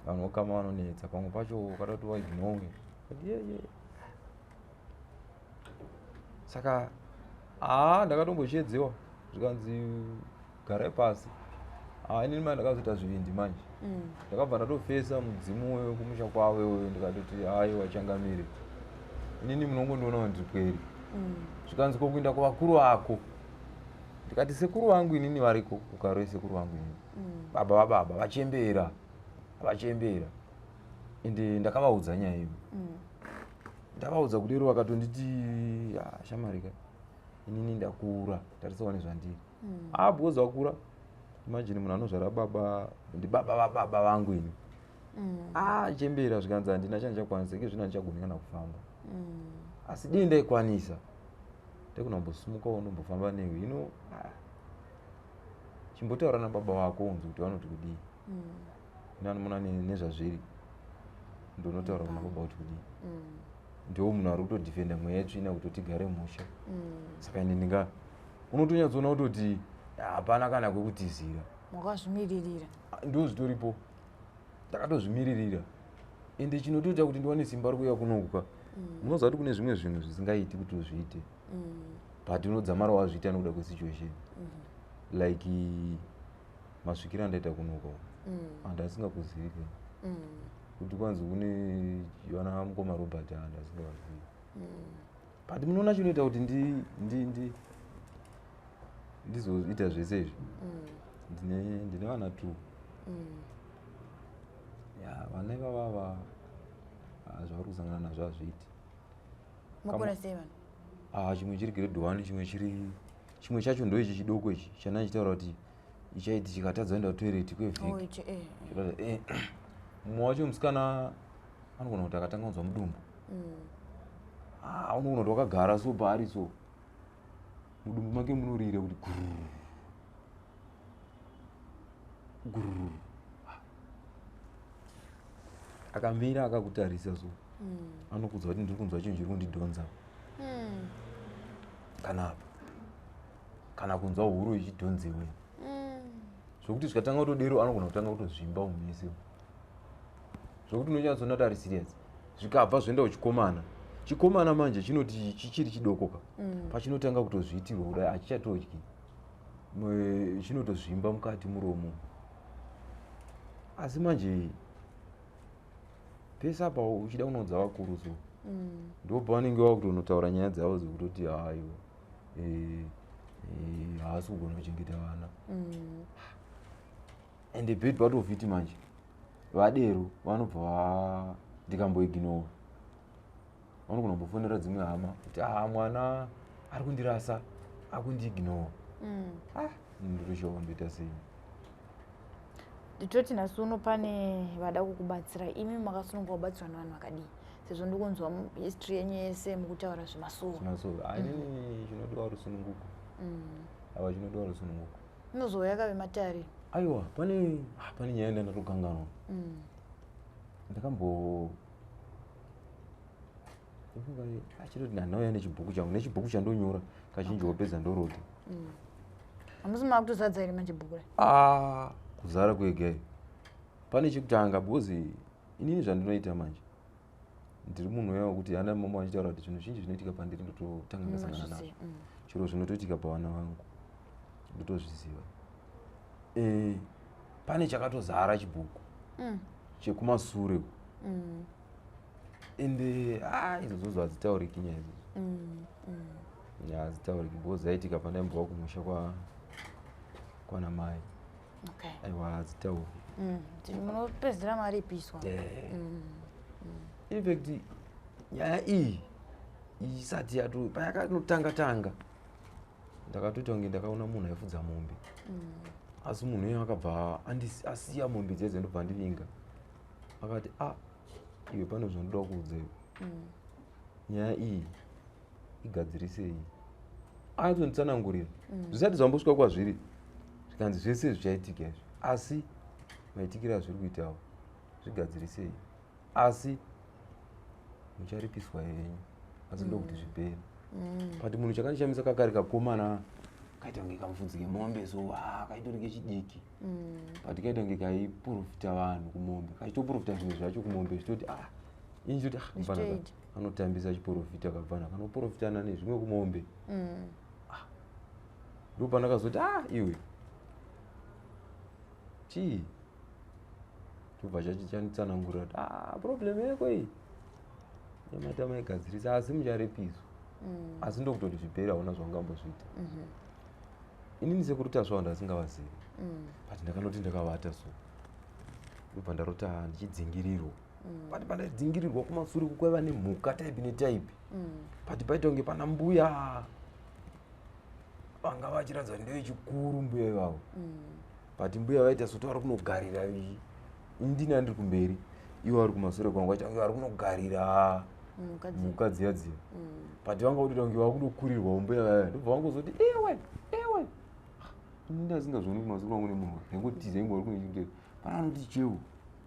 Vanhu vokama vanonetsa, pamwe pacho ukada kuti waignore, but yeah. Saka haa, ndakatombochiedzewa, zvikanzi garai pasi. Haa, inini mai ndakazoita zvivindi manje. Ndakabva ndatofesa mudzimu wekumusha kwavo iwoyo, ndikatoti haiwa changamire, inini munongondiona kuti ndiri kweri. Zvikanzi kokuenda kuvakuru vako? Ndikati sekuru vangu inini variko kukaro, sekuru vangu inini, baba vababa, vachembera, vachembera, ende ndakavaudza nyaya iyo. Ndavaudza kudero, vakatonditi, "Ah, shamarika, inini ndakura, tarisawo nezvandiri." Ah, because wakura, imagine munhu anozvara baba, ndibaba vababa vangu ini. Ah, chembera. Zvikanzi handina chandichakwanisa ike zvino, handichagoni kana kufamba, asi dii ndaikwanisa ndaigona kumbosimukawo ndombofamba newe ino. Ah, chimbotaura nababa vako unzi kuti vanoti kudii. Ino nezvazviri, ndonotaura kuna baba kuti kudii. Ndiwo munhu ari kutodhifenda mweya yetsvina kuti tigare musha. Saka ine ndinga unotonyatsoona kutoti hapana kana kwekutizira. Wakazvimiririra. Ndo zvitoripo, ndakatozvimiririra. Ende chinotoita kuti ndiwane simba rekuuya kunoku ka, munoziva kuti kune zvimwe zvinhu zvisingaiti kuti uzviite, but unodzamara wazviita nekuda kwesituation. Like masvikiro andaita kunoku, handasingakuzivi ke kuti kwanzi kune vana mukoma Robert, handasingavazivi. But munoona chinoita kuti ndizoita zvese izvi, ndine vana two. Ya, vana ivavava, zvavari kusangana nazvo hazviiti. Makura sei vanhu? Ah, chimwe chiri grade 1, chimwe chiri, chimwe chacho ndo ichi chidoko ichi chana chitaura kuti ichaiti chikatadza kuenda kutoilet kwevhiki. Oh, ichi. Mumwe wacho musikana anogona kuti akatanga kunzwa mudumbu, ah, unogona kuti wakagara so paari so, mudumbu make munorira kuti gururu gururu. Akamira akakutarisa so, anokudza kuti ndiri kunzwa chinhu chiri kundidhonza kana apa, kana kunzwa huro ichidhonzewe, zvokuti zvikatanga kutodero anogona kutanga kutozvimba mumese, zvokuti unonyatsoona kuti ari serious. Zvikabva zvoenda kuchikomana. Chikomana manje chinoti chichiri chidoko ka, pachinotanga kutozviitirwa kudai hachichatodyi, chinotozvimba mukati muromo. Asi manje pese apa uchida kunoudza vakuru so, ndo pavanenge vakutonotaura nyaya dzavo dzekutoti hayo, haasi kugona kuchengeta vana. And the bad part of it manje, vadero vanobva ndikamboignora, vanogona kumbofonera dzimwe hama kuti, "Ah, mwana ari kundirasa, akundiignora." Ah, ndotoshawa ndoita sei. Toti nhasi uno pane vada kukubatsira, imi makasununguka kubatsirwa nevanhu vakadii, sezvo ndikunzwa history yenyu yese mukutaura zvemasuwa? Zvemasuwa. Ainini chinodiwa rusununguko. Ava chinodiwa rusununguko. Inozouya kave matare. Aiwa, pane, ah, pane nyaya yandatokanganwa. Ndakambo achitoti ndanauya nechibhuku changu, nechibhuku chandonyora kazhinji, wopedza ndorota. Hamusi makutozadza here manje bhuku rai? Ah, kuzara kwega. Pane chekutanga, because inini zvandinoita manje, ndiri munhu uya wekuti ana mama vachitaura kuti zvinhu zvinji zvinoitika pandiri ndototanga ndasangana nazvo. Chiro zvinotoitika pavana vangu ndotozviziva. Pane chakatozara chibhuku chekumasure, ende a idzodzo hadzitauriki nyaya idzodzo. Ya, hadzitauriki because zaitika pandaimbova kumusha kwana mai. Aiwa, hadzitauriki. Munopedzera maripiswa. In fact, nyaya iyi isati yato, payakanotanga tanga, ndakatoita kunge ndakaona munhu aifudza mombe, asi munhu iye akabva asiya mombe dzedze, ndobva andivinga akati, "A, iwe, pane zvandoda kuudza iwe. Nyaya iyi igadzirisei." Akatonditsanangurira zvisati zvambosvika kwazviri, zvikanzi zvese zvichaitika izvi, asi maitikiro azviri kuitawo zvigadzirisei, asi mucharipiswa henyu, asi ndokuti zvipere. But munhu chakandishamisa, kakari kakomana kaita kunge kamufudzi kemombe so, ah, kaitori kechidiki, but kaita kunge kaiprofita vanhu kumombe, kachitoprofita zvinhu zvacho kumombe, zvichitoti, ah, ini chitoti, ah, mufana Zvichitoita. anotambisa chiprofita, kabvana kanoprofitana nezvimwe kumombe. Ndopandakazoti, "Ah, iwe, chii?" Chobva chanditsanangurira kuti, "Ah, problem yeko iyi nyamata maigadzirisa, asi mucharipiswa, asi ndokutoti zvipere, hauna zvaungambozviita." Inini sekuru Tasva ndasingavazivi, but ndakanoti ndakavata so, ndobva ndarota ndichidzingirirwa. But pandadzingirirwa kumasure kwaiva nemhuka type netype, but paita kunge pana mbuya vanga vachiratidza kuti ndevechikuru mbuya ivavo. But mbuya vaita soti vari kunogarira, ini ndini andiri kumberi, ivo vari kumasure kwangu, vaita kunge vari kunogarira mhuka dziya dziya. But vanga kutoita kunge vakutokurirwawo mbuya vaya, ndobva vangozoti, "Ewe, ewe." Ini ndasingazvioni kumasure kwangu nemunhu, ndaingotiza ingori kunechikutera, pana anoti, "Cheu."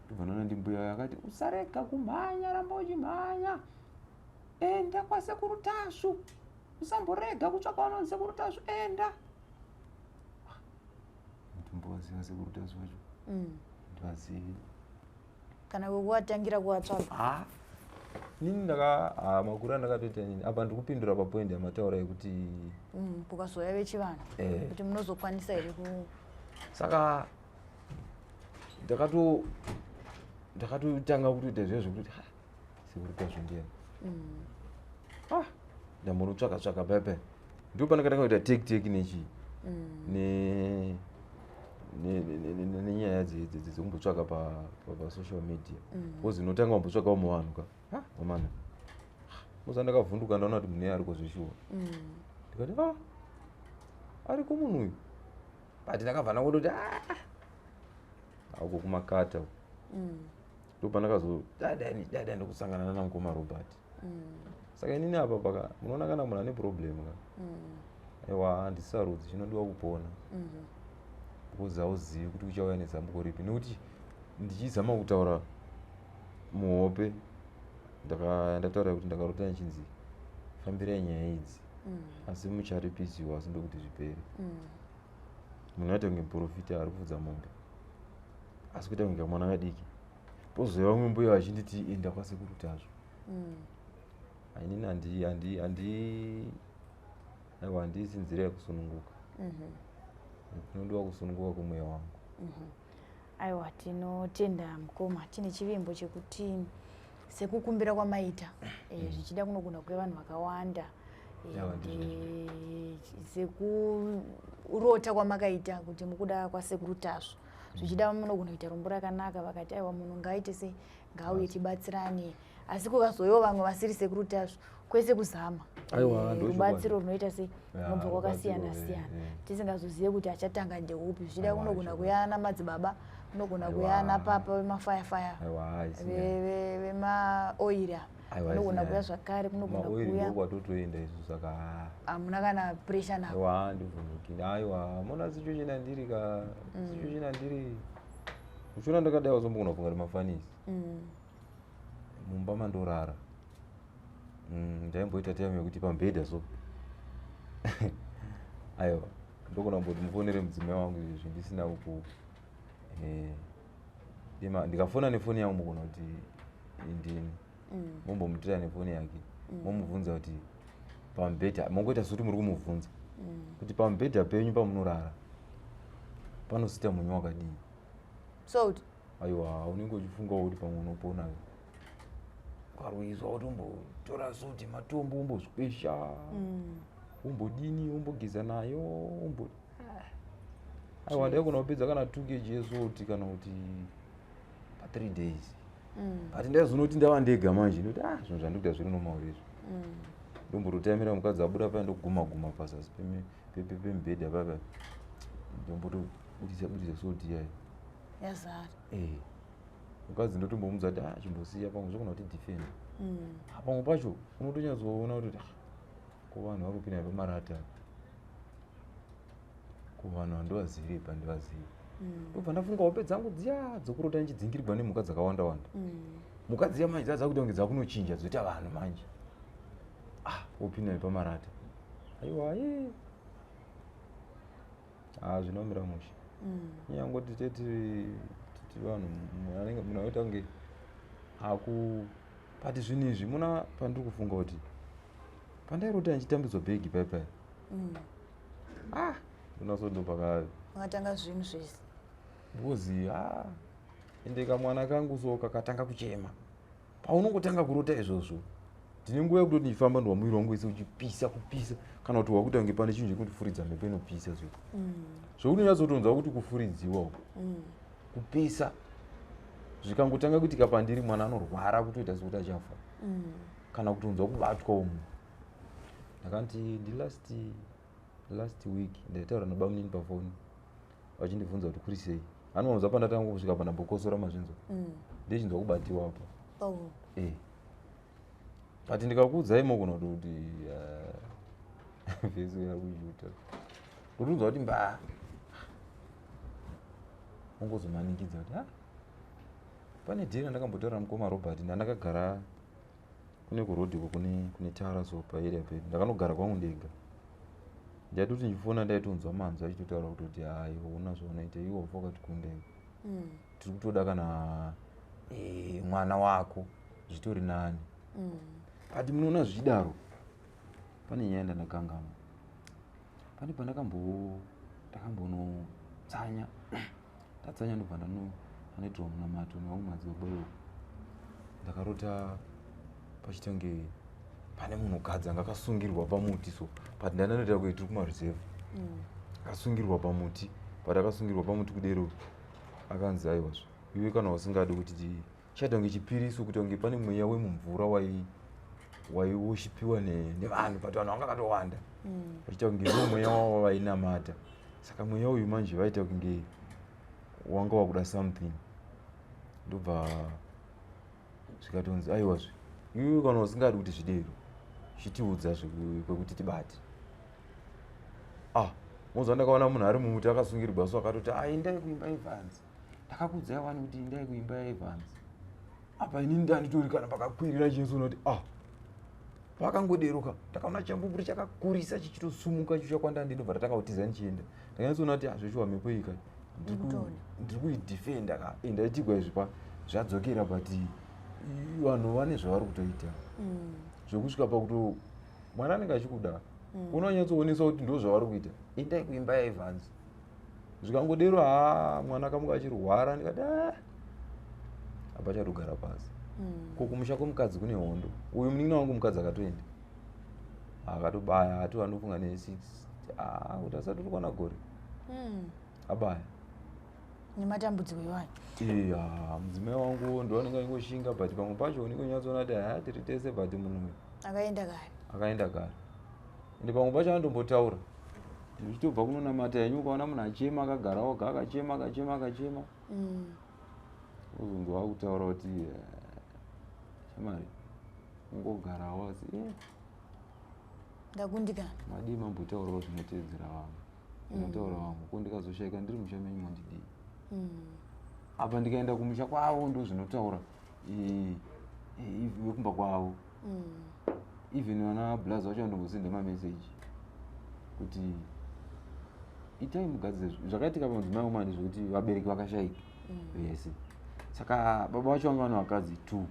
Ndobva ndaona ndi mbuya vaya, akati, "Usarega kumhanya, ramba uchimhanya, enda kwasekuru Tasvu, usamborega kutsvaka vanonzi sekuru Tasvu, enda." Nditombovaziva sekuru Tasvu vacho? Ndivazivi. Kana wekuwatangira kuwatsvaga? Ha, inini ndaka, ha, makore andakatoita inini apa, ndiri kupindura papoint yamataura yekuti Kukazouya vechivanhu, kuti munozokwanisa here ku Saka ndakatotanga kutoita zviya zvekuti, ha, sekuru Tasvu ndiyani? Ah, ndambonotsvaka tsvaka paya, ndo pandakatanga kuita tek tek nechi nenyaya dzekumbotsvaka pasocial media, because unotanga wambotsvakawo muvanhu ka. Ha, wamana muza, ndakavhunduka, ndaona kuti munhu iye ariko zveshuwa. Ndikati, ah, ariko munhu uyu, but ndakabva ndangototi, ah, auko kumakata uko. Ndo pandakazodadani dadani ndokusangana nana mukoma Robert. Saka inini apa paka munoona kana munhu ane problem ka, aiwa, handisarudzi, chinodiwa kupona, because hauzivi kuti uchauya nezambuko ripi. Nekuti ndichizama kutaura muhope, ndataura kuti ndakarota nichinzi, "Fambirai nyaya idzi, asi mucharipisiwa, asi ndokuti zvipere." Munhu aita kunge muprofita ari kufudza mombe, asi kuita kunge kamwana kadiki. Pozouya vamwe mbuya vachinditi, "Enda kwasekuru Tasvu." Inini handi handi handi aiwa, handisi nzira yekusununguka. Ndinodiwa kusununguka kwemweya wangu. Aiwa, tinotenda mukoma. Tine chivimbo chekuti sekukumbira kwamaita, zvichida kunogona kuve vanhu vakawanda. Aiwa, ndizvo. Sekurota kwamakaita kuti mukuda kwasekuru Tasvu, zvichida munogona kuita rombo rakanaka, vakati, "Aiwa, munhu ngaaite sei, ngaauye tibatsirane." Asi kukazoiwo vamwe vasiri sekuru Tasvu, kwese kuzama. Aiwa, ndochokwadi. Rubatsiro runoita sei, Ya, runobva kwakasiyana rubatsiro, siyana, tisingazozive kuti achatanga ndeupi. Zvichida Aiwa, kunogona chokwadi. kuyana madzibaba, kunogona Aiwa. kuyana papa vemafayafaya, Aiwa, haisi vemaoiri, Aiwa, kunogona haisi kuya zvakare, kunogona maoiri. kuya. Ndokwatotoenda isu, saka ah, Hamuna kana pressure nako? Aiwa, handivhunduki, aiwa. Mona situation yandiri ka, situation yandiri, uchiona ndakadai, wazombogona kufunga kuti mafanisi. Mumba mandorara, ndaimboita time yekuti pamubhedha so, aiwa, ndogona kumboti mufonere mudzimai wangu izvezvi ndisina ku ndikafona nefoni yangu, mugona kuti ndini. Mombomutira nefoni yake, momubvunza kuti pamubhedha, mongoita sekuti muri kumubvunza kuti pamubhedha penyu pamunorara panosita munyu wakadii. Salt. Aiwa, unenge uchifungawo kuti pamwe unopona, ukarwiswa kuti umbotora salt, matombo, umbozvikwesha, umbodini, umbogeza nayo, umbo, aiwa, ndaigona kupedza kana 2 kg yesalt kana kuti pa3 days. But ndaizonoti ndava ndega manje, ndoti, ah, zvinhu zvandikuita zviri normal izvi. Ndombototamira mukadzi abuda paya, ndoguma guma pazasi pemubhedha papa, ndombotobudisa budisa salt iyayo. Yazara. Eh, mukadzi ndotombomudza kuti, ah, chimbosiya, pamwe zvogona kuti defend. Pamwe pacho unotonyatsoona kuti, ah, ko vanhu vari kupinda pamarata, ko vanhu handivazivire pandivazivi. Ndobva ndafunga hope dzangu dziya dzokurota ndichidzingirigwa nemhuka dzakawanda wanda. Mhuka dziya manje dzaa dzakuita kunge dzakunochinja, dzoita vanhu manje. Ah, wopinda nepamarata, aiwa, ye, ah, zvinomira mushe. Nyangoti teti tiri vanhu, munhu anenge, munhu anoita kunge aku, but zvinhu izvi muna pandiri kufunga kuti pandairota ndichitambidzwa bhegi pai pai, ah, ndonatso paka Makatanga zvinhu zvese. Because, ah, ende kamwana kangu so kakatanga kuchema paunongotanga kurota izvozvo. Ndine nguva yekutoti ndichifamba, ndwa muviri wangu wese uchipisa kupisa, kana kuti wakuita kunge pane chinhu chekutifuridza mhepo inopisa so, zvokuti unyatsotonzwa kuti kufuridziwa uku, kupisa. Zvikangotanga kuitika pandiri, mwana anorwara kutoita sekuti achafa, kana kutonzwa kubatwa umu. Ndakanti ndilast last week ndaitaura nabamunini pafoni, vachindibvunza kuti kuri sei. Anowanza pandatanga kusvika pandambokosora, mazvinzwa, ndechinzwa kubatiwa apa. Oh. Eh, but ndikakuudzai mogona kutoti vhesi yakujuta, ndotonzwa kuti mba ongozomanikidza kuti, ha, pane dhiri randakambotaura mukoma Robert. Ndandakagara kune kurodhiko, kune tara so paarea pedu, ndakanogara kwangu ndega. Ndaitoti ndichifona, ndaitonzwa manzwi achitotaura kutoti, "Hai, una zvaunoita iwe, wafa wakati kundei." Tiri kutoda kana Mwana wako zvitori nani. But munoona zvichidaro, pane nyaya ndandakangama, pane pandakambonotsanya, ndatsanya, ndobva ndanoitirwa munamato nevamwe madzibaba ivo. Ndakarota pachitange pane munhukadzi anga akasungirwa pamuti so, but ndandanoita kuiti tiri kumareserve. Akasungirwa pamuti, but akasungirwa pamuti kudero, akanzi, "Aiwazve iwe, kana usingadi kuti chaita kunge chipiriso, kuti kunge pane mweya wemumvura waiwoshipiwa nevanhu, but vanhu vanga vakatowanda, vachiita kunge ndo mweya wavo vainamata. Saka mweya uyu manje vaita kunge wanga wakuda something." Ndobva zvikatonzi, "Aiwazve iwe, kana usingadi kuti zvidero, chitiudza kwekuti tibate." Ah, moziva, ndakaona munhu ari mumuti akasungirwa so, akatoti, "Ah, endai kuimba Evans, ndakakuudzai wani kuti endai kuimba yaEvans." Apa inini ndanditori kana pakakwirira chinso, unoti, ah, pakangoderuka ndakaona chambupuri chakakurisa chichitosumuka chicha kwandandi, ndobva ndatanga kutiza ndichienda. Ndakanyatsoona kuti hazveshuwa mhepo iyi ka Ndikutoona. Ndiri kuidefenda ka. Ndaitigwa izvi pa zvadzokera, but vanhu vane zvavari kutoita zvekusvika pakuto mwana anenge achikuda, unonyatsoonesa kuti ndo zvavari kuita, endai kuimba yaEvans. Zvikangodero, ha, mwana akamuka achirwara. Ndikati, "Ah, hapachatogara pasi." Ko kumusha kwemukadzi kune hondo. Uyu munin'ina wangu mukadzi akatoenda, akatobaya, ati anofunga ne6 kuti asati uri kwana gore. Abaya. Nematambudziko iwayo. Iya, mudzimai wangu ndo anenge aingoshinga, but pamwe pacho unenge unyatsoona kuti ha, tiri tese, but munhu uyu akaenda kare. Akaenda kare. Ende pamwe pacho anotombotaura, ndichitobva kunonamata henyu, ukaona munhu achema, akagara oga, akachema, akachema, akachema, uzonzwa akutaura kuti, "Eh, shamari, ungogarawo asi Ndakundikana. Madii mambotaurawo zvinoteedzera vamwe, zvinotaura vamwe? Ko ndikazoshayika ndiri musha menyu, mondidii?" Apa ndikaenda kumusha kwavo, ndo zvinotaura vekumba kwavo. Even vana blazi vacho vandombosenda mameseji kuti itai mugadzire. Zvakaitika pamudzimai womani zvekuti vabereki vakashayika vese, saka baba vacho vanga vane vakadzi two,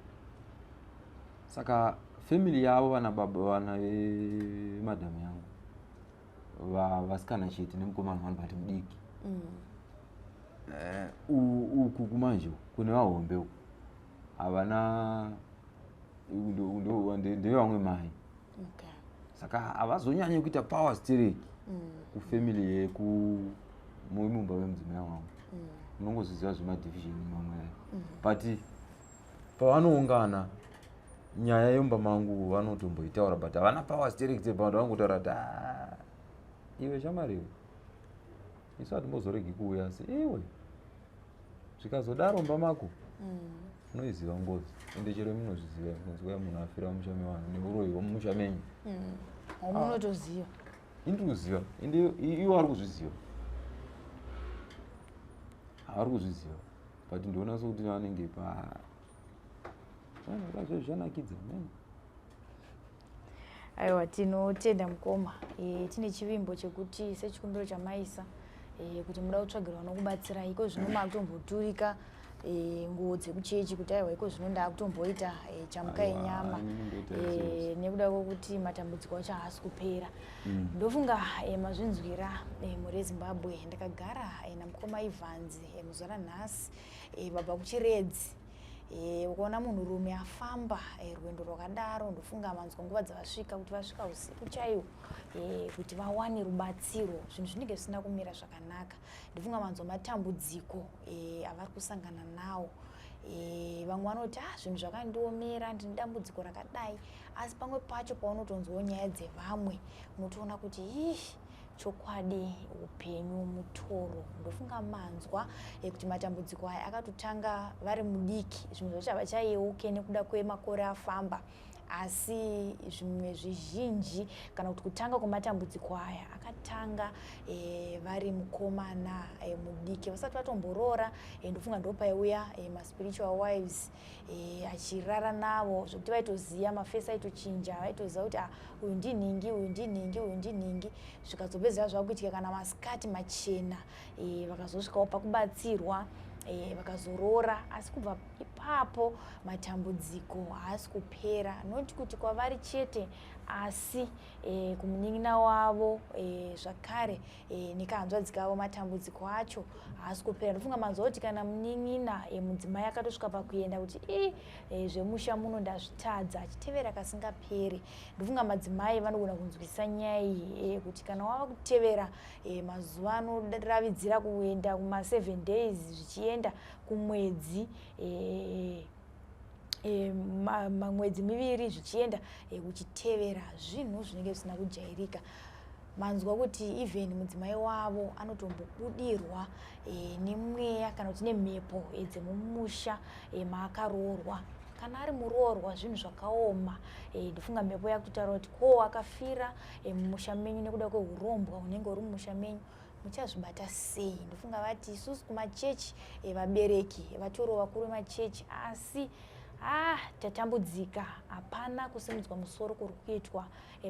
saka family yavo, vana baba, vana vemadhamu yangu, vasikana chete nemukomana wani, but mudiki. Uku kumanje kune vahombe uku havana, ndevamwe mai. Saka havazonyanyi kuita power stereki kufamily yeku mumba vemudzimai wangu. Unongozviziva zvemadivision mamwe aya, but pavanoungana nyaya yemumba mangu vanotomboitaura, but havana power stereki. Vanhu vangotaura kuti, "Ah, iwe shamari iwe, isu hatimbozoregi kuuya, asi iwe zvikazodaro mumba mako unoiziva ngozi." Ende chero munozviziva kunzi kuya munhu afira mumusha mevanhu neuroyi hwemumusha menyu. Wamunotoziva. Indiri kuziva, ende ivo vari kuzviziva, havari kuzviziva, but ndinoona sekuti vanenge pa zvanakidza mene. Aiwa, tinotenda mukoma. Tine chivimbo chekuti sechikumbiro chamaisa kuti muda kutsvagirwa nokubatsirai, iko zvino makutomboturika nguo dzekuchechi kuti aiwa, iko zvino ndaakutomboita chamuka Aiwa, yenyama. Inini ndoita izvozvo. Nekuda kwekuti matambudziko acho haasi kupera. Ndofunga mazvinzwira, mhuri yeZimbabwe. Ndakagara namukoma Evans muzuva ranhasi, vabva kuChiredzi. Ukaona munhurume afamba rwendo rwakadaro, ndofunga manzwa nguva dzavasvika, kuti vasvika usiku chaiwo kuti vawane rubatsiro. Zvinhu zvinenge zvisina kumira zvakanaka. Ndofunga manzwa matambudziko avari kusangana nawo. Vamwe vanoti, "Ah, zvinhu zvakandiomera, ndine dambudziko rakadai," asi pamwe pacho paunotonzwawo nyaya dzevamwe, unotoona kuti ih, chokwadi upenyu mutoro. Ndofunga manzwa kuti matambudziko aya akatotanga vari mudiki. Zvimwe zvacho havachayeuke nekuda kwemakore afamba, asi zvimwe zvizhinji, kana kuti kutanga kwematambudziko aya akatanga vari mukomana mudiki, vasati vatomboroora. Ndofunga ndopaiuya maspiritual wives achirara navo, zvokuti vaitoziva mafesi aitochinja, vaitoziva kuti, ah, uyu ndinhingi, uyu ndinhingi, uyu ndinhingi. Zvikazopedzera zvakuitika kana masikati machena. Vakazosvikawo pakubatsirwa. Vakazoroora, asi kubva ipapo matambudziko haasi kupera, noti kuti kwavari chete, asi kumunin'ina wavo zvakare nekahanzvadzi kavo, matambudziko acho haasi kupera. Ndofunga manzwa kuti kana munin'ina mudzimai akatosvika pakuenda kuti i zvemusha muno ndazvitadza, achitevera kasingaperi. Ndofunga madzimai vanogona kunzwisisa nyaya iyi, kuti kana wava kutevera mazuva anoravidzira kuenda kuma7 days, zvichienda kumwedzi, mamwedzi miviri, zvichienda uchitevera zvinhu zvinenge zvisina kujairika. Manzwa kuti even mudzimai wavo anotombobudirwa nemweya kana kuti nemhepo dzemumusha maakaroorwa. Kana ari muroorwa, zvinhu zvakaoma. Ndofunga mhepo yakutotaura kuti ko akafira mumusha menyu nekuda kweurombwa hunenge huri mumusha menyu, muchazvibata sei? Ndofunga vati isusu kumachechi, vabereki vatoriwo vakuru vemachechi, asi tatambudzika, hapana kusimudzwa musoro kuri kuitwa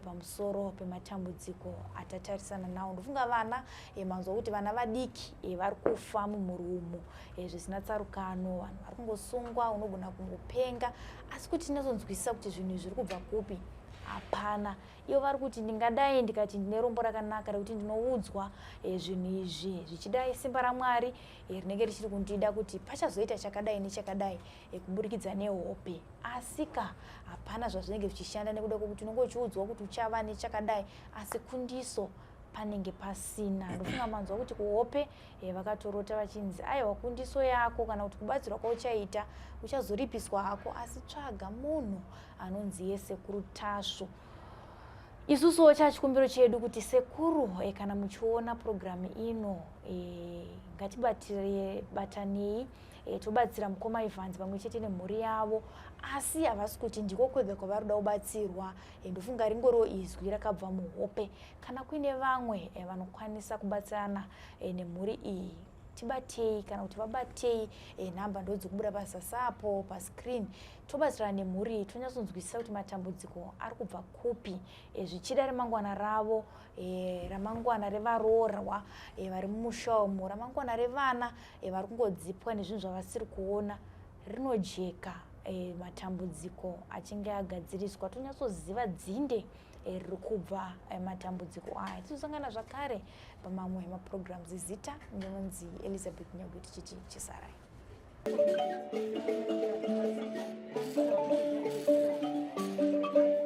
pamusoro pematambudziko atatarisana nawo. Ndofunga vana, manzwa kuti vana vadiki vari kufa mumhuri umu zvisina tsarukano. Vanhu vari kungosungwa, unogona kungopenga, asi kuti tinozonzwisisa kuti zvinhu izvi zviri kubva kupi, hapana. Ivo vari kuti ndingadai ndikati ndine rombo rakanaka rekuti ndinoudzwa zvinhu izvi, zvichidai simba raMwari rinenge richiri kundida kuti pachazoita chakadai nechakadai kuburikidza nehope, asika hapana zvazvinenge zvichishanda, nekuda kwekuti unenge uchiudzwa kuti uchava nechakadai, asi kundiso panenge pasina. Ndofunga manzwa kuti kuhope vakatorota vachinzi aiwa, kundiso yako kana kuti kubatsirwa kwauchaita uchazoripiswa hako, asi tsvaga munhu anonzi yesekuru Tasvu. Isusuwo chachikumbiro chedu kuti sekuru, kana muchiona purogiramu ino, ngatibatire batanei, tobatsira mukoma Evans pamwe chete nemhuri yavo. Asi havasi kuti ndiko kwega kwavari kuda kubatsirwa. Ndofunga ringoriwo izwi rakabva muhope. Kana kuine vamwe vanokwanisa kubatsirana nemhuri iyi, tibatei kana kuti vabatei. Nhamba ndodzikubuda pazasi apo pascreen. Tobatsirana nemhuri iyi, tonyatsonzwisisa kuti matambudziko ari kubva kupi. Zvichida remangwana ravo, ramangwana revaroorwa vari mumusha umu, ramangwana revana vari kungodzipwa nezvinhu zvavasiri kuona rinojeka matambudziko achinge agadziriswa, tonyatsoziva dzinde riri kubva matambudziko aya. Tizosangana zvakare pamamwe maprograms. Zita ndinonzi Elizabeth Nyagwe, tichiti chisarai. Thank you.